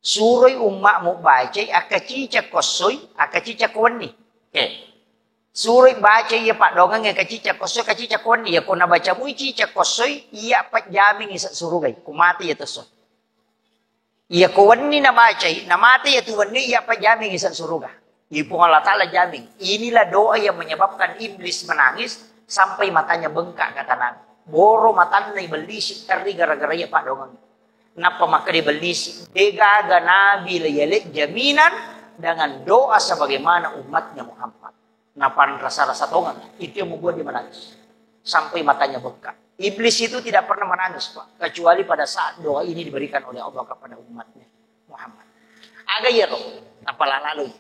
Suroi ummamu bacai, akka cica kossoi, akka cica kowenni." Oke. Suroi bacai iya paddoangeng, akka cica kossoi, akka cica kowenni. Iya ko nabaca mui cica kossoi, iya pajjamingi sa surugai. Ko mate iya tosso. Iya ko wenni nabacai, namate iya tu wenni, iya pajjamingi sa suruga. Iya Puang Allah Ta'ala jamin. Inilah doa yang menyebabkan iblis menangis sampai matanya bengkak, kata Nabi. Boro matanna ibellisi terri gara-gara iya paddoangeng. Nappa makkeda ibellisi, "De gaga nabi le yale jaminan dengan doa sebagaimana umatnya Muhammad." Napanra rasa-rasa tongeng. Itu yang membuat dia menangis. Sampai matanya bengkak. Iblis itu tidak pernah menangis, Pak, kecuali pada saat doa ini diberikan oleh Allah kepada umatnya Muhammad. Aga iyaro, apala laloi.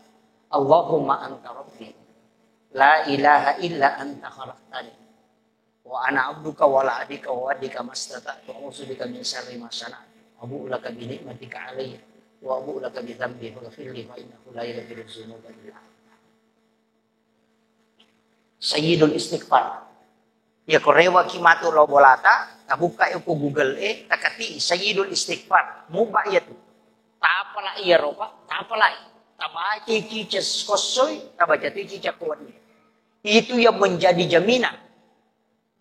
"Allahumma anta rabbi. La ilaha illa anta khalaqtani. Wa ana abduka wa la abika wa wadika mastata'tu. A'udzu bika min syarri ma sana'tu. Abu'u laka bi ni'matika alayya. Wa abu'u laka bi dzambi faghfirli fa innahu la yaghfiru dzunuba illa anta." Sayyidul Istighfar. Iya ko rewaki matu lao bolata, tabukka ko Google e, takati Sayyidul Istighfar. Muba iya tu. Tapala iya ropa, tapala. Tabaca cica kossoi, tabaca tu cica kowenni. Itu yang menjadi jaminan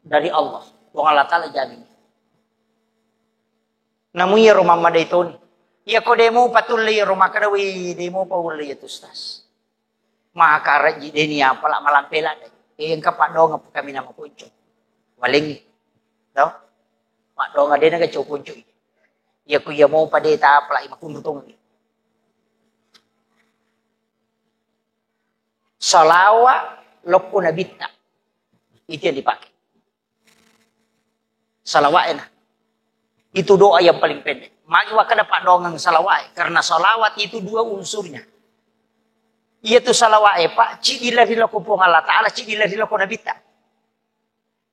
dari Allah. Puang Allah Ta'ala jamin. Namu iya ro mammadai toni. Iya ko demo patulle iya ro makkeda, "Wih, demo paulle iya tu, Ustaz." Maka rajji deni apala malampe ladde. Eh, engka paddoangeng kami nama ponco. Walengi. Tau? Paddoangeng dena ga cau ponco. Iya ku iya mau pada ta apala makunru tongi. Salawa lokko nabitta. Itu yang dipakai. Salawat enak. Itu doa yang paling pendek. Magi wakkeda paddoangeng salawat, karena salawat itu dua unsurnya. Iya tu salawat, Pak, cidi lari loko Puang Allah Ta'ala, cidi lari loko nabitta.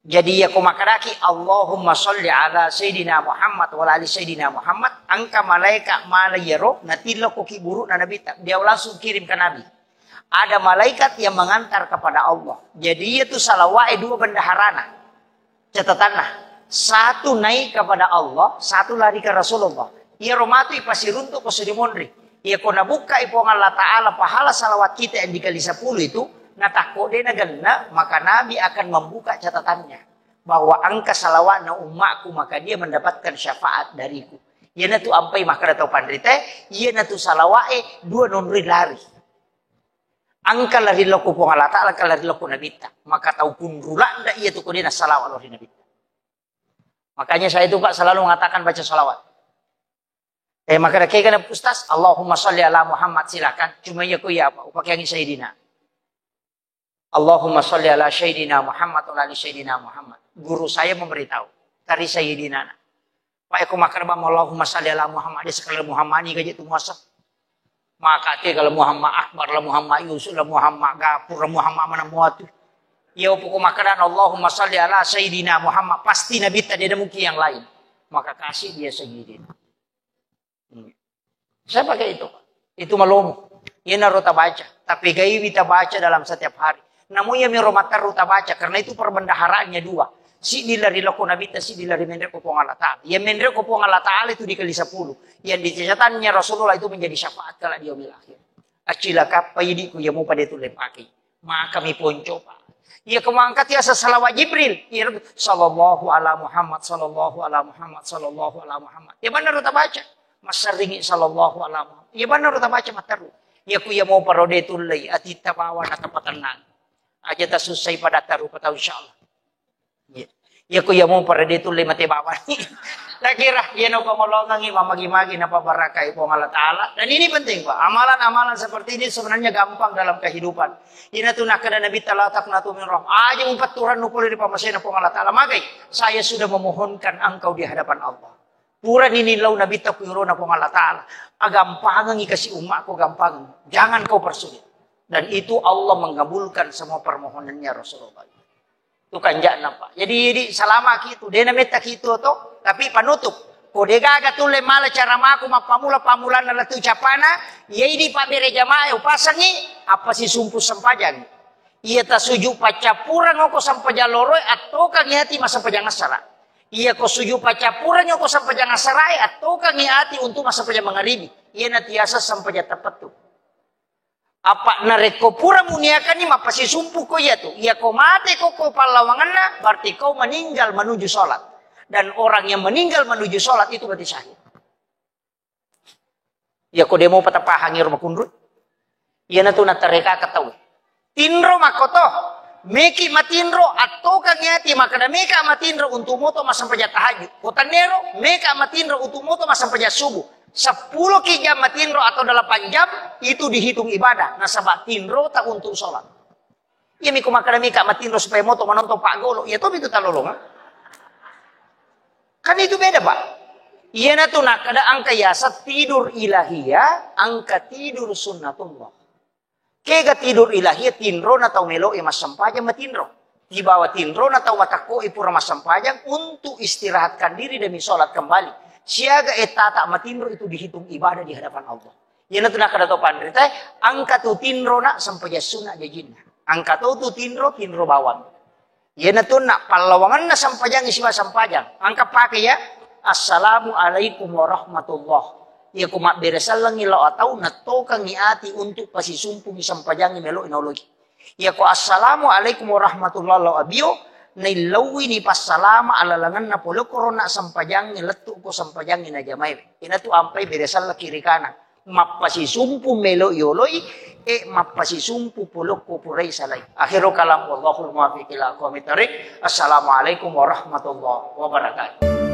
Jadi iya ko makkedaki, "Allahumma sholli ala Sayyidina Muhammad wa ala ali Sayyidina Muhammad," engka malaikat mala iyaro natillokko ki buru'na nabitta, dia langsung kirim ke Nabi. Ada malaikat yang mengantar kepada Allah. Jadi iya tu salawat e dua bendaharana. Catatanna, satu naik kepada Allah, satu lari ke Rasulullah. Iyaro matu ipasiruntuk ko suri monri. Iya ko nabukkai Puang Allah Ta'ala pahala salawat kita yang dikali sepuluh itu, natakko de nagenna, maka Nabi akan membuka catatannya bahwa engka salawatna ummaku, maka dia mendapatkan syafaat dariku. Iyanatu ampai makkeda tau panrita, iyanatu salawat e dua nonri lari. Engka lari lokko Puang Allah Ta'ala, engka lari lokko nabitta. Maka tau kunru ladda iya tu ko de nassalawa lao ri nabitta. Makanya saya itu, Pak, selalu mengatakan baca salawat. Eh, maka ada kena Ustaz, "Allahumma sholli ala Muhammad," silakan. Cuma iya ku iya apa? Upakiangi Sayyidina. "Allahumma sholli ala Sayyidina Muhammad wa ala ali Sayyidina Muhammad." Guru saya memberitahu, tari Sayyidina. Pak, aku makan bang, "Allahumma sholli ala Muhammad," dia sekali Muhammad ni gaji tu muasa. Maka te kalau Muhammad Akbar lah, Muhammad Yusuf lah, Muhammad Gapur lah, Muhammad mana muatu. Ya, pokok makanan, "Allahumma sholli ala Sayyidina Muhammad," pasti Nabi tadi ada mungkin yang lain. Maka kasih dia Sayyidina. Hmm. Saya pakai itu. Itu malomo. Iya naro tabaca. Tapi gaiwi tabaca dalam setiap hari. Namu iya miro materru tabaca. Karena itu perbendaharaannya dua. Siddi lari loko Nabitta, siddi lari menre ko Puang Allah Ta'ala. Yang menre ko Puang Allah Ta'ala itu dikali sepuluh. Yang dicacatannya Rasulullah itu menjadi syafaat kala di yaumil akhir. Acilaka apa idiku ya mau pada itu lepaki. Maka mi ponco, Pak. Iya ko mangkat ya salawat Jibril. Iya, "Sallallahu ala Muhammad, sallallahu ala Muhammad, sallallahu ala Muhammad." Ya benar tabaca. Masseringi sallallahu ala Muhammad. Ya benar tabaca materru. Ya ku ya mau parode tullei, atitta bawa na tapatennang. Aja tasussai pada taru patau insyaallah. Iya. Iya ko iya mo pada de tulle mate bawani. Takira iya no pangolongangi mamagi-magi napabarakai Puang Allah Ta'ala. Dan ini penting, Pak. Amalan-amalan seperti ini sebenarnya gampang dalam kehidupan. Ina tu nakkeda Nabi, "La taqnatu min rahmah." Aja mupatturang nu pole ri pamasena Puang Allah Ta'ala. Magai, saya sudah memohonkan engkau di hadapan Allah. Purani nillau Nabitta ku irona Puang Allah Ta'ala. Agampangengi kasi ummakku, gampang. Jangan kau persulit. Dan itu Allah mengabulkan semua permohonannya Rasulullah. Itu kanja'na, Pak. Jadi, jadi salama ki tu, dena metta ki tu to, tapi panutup. Ko de gaga tulle mala cara maku mappamula pamulanna latu capana, iya idi pabbere jamaah upasangi, apa sisumpu sempajang. Iya tasuju paccappureng ko sempajang loroe, attokangi ati massempajang assara. Iya ko suju paccappureng ko sempajang assarae, attokangi ati untuk massempajang mangaribi. Iya natiasa sempajang teppettu. Apa narekko pura muniakanni mappasisumpu ko iya tu, iya ko mate ko ko pallawangenna, berarti kau meninggal menuju sholat. Dan orang yang meninggal menuju sholat itu berarti syahid. Iya ko demo patapahangi ro makunru. Iya natu natareka ketahui. Tinro makkoto, meki matinro, attokangi ati makkeda meka matinro untuk moto massempajang tahajud. Ko tannero, meka matinro untuk moto massempajang subuh. Seppulo ki jam matinro atau delapan jam, itu dihitung ibadah. Nasaba tinro tak untuk sholat. Iya miko makkeda meka matinro supaya moto menonton Pak Golo. Iya tomi itu talolonga. Kan itu beda, Pak. Iya natu nakkeda engka yasa tidur ilahiyah, engka tidur sunnatullah. Kega tidur ilahiyah, tinrona tau melo e massempajang matinro. Tibawa tinrona tau matakko e pura massempajang untuk istirahatkan diri demi sholat kembali. Siaga e tata matinro itu dihitung ibadah di hadapan Allah. Iyanatu nakkeda to panritae, engka tu tinrona sempajang sunna jajinna. Engka to tu tinro, tinro bawang. Iyanatu na pallawangenna sempajangngi siba sempajang. Engka pake ya, "Assalamualaikum warahmatullah." Iya ko mabbere sellengngi lao atau nattokangngi ati untuk pasisumpungngi sempajangngi melo inoloi. Iya ko "Assalamualaikum warahmatullah" lao abio, naillauini passalama alalangenna pole korona sempajangngi lettu ko sempajangngi najamai. Inatu ampai bere selleng kiri kanan. Mappasisumpu melo yoloi, e mappasisumpu polokko purai salai. Akhirul kalam, wallahul muwaffiq ila aqwamit thariq. Assalamualaikum warahmatullahi wabarakatuh.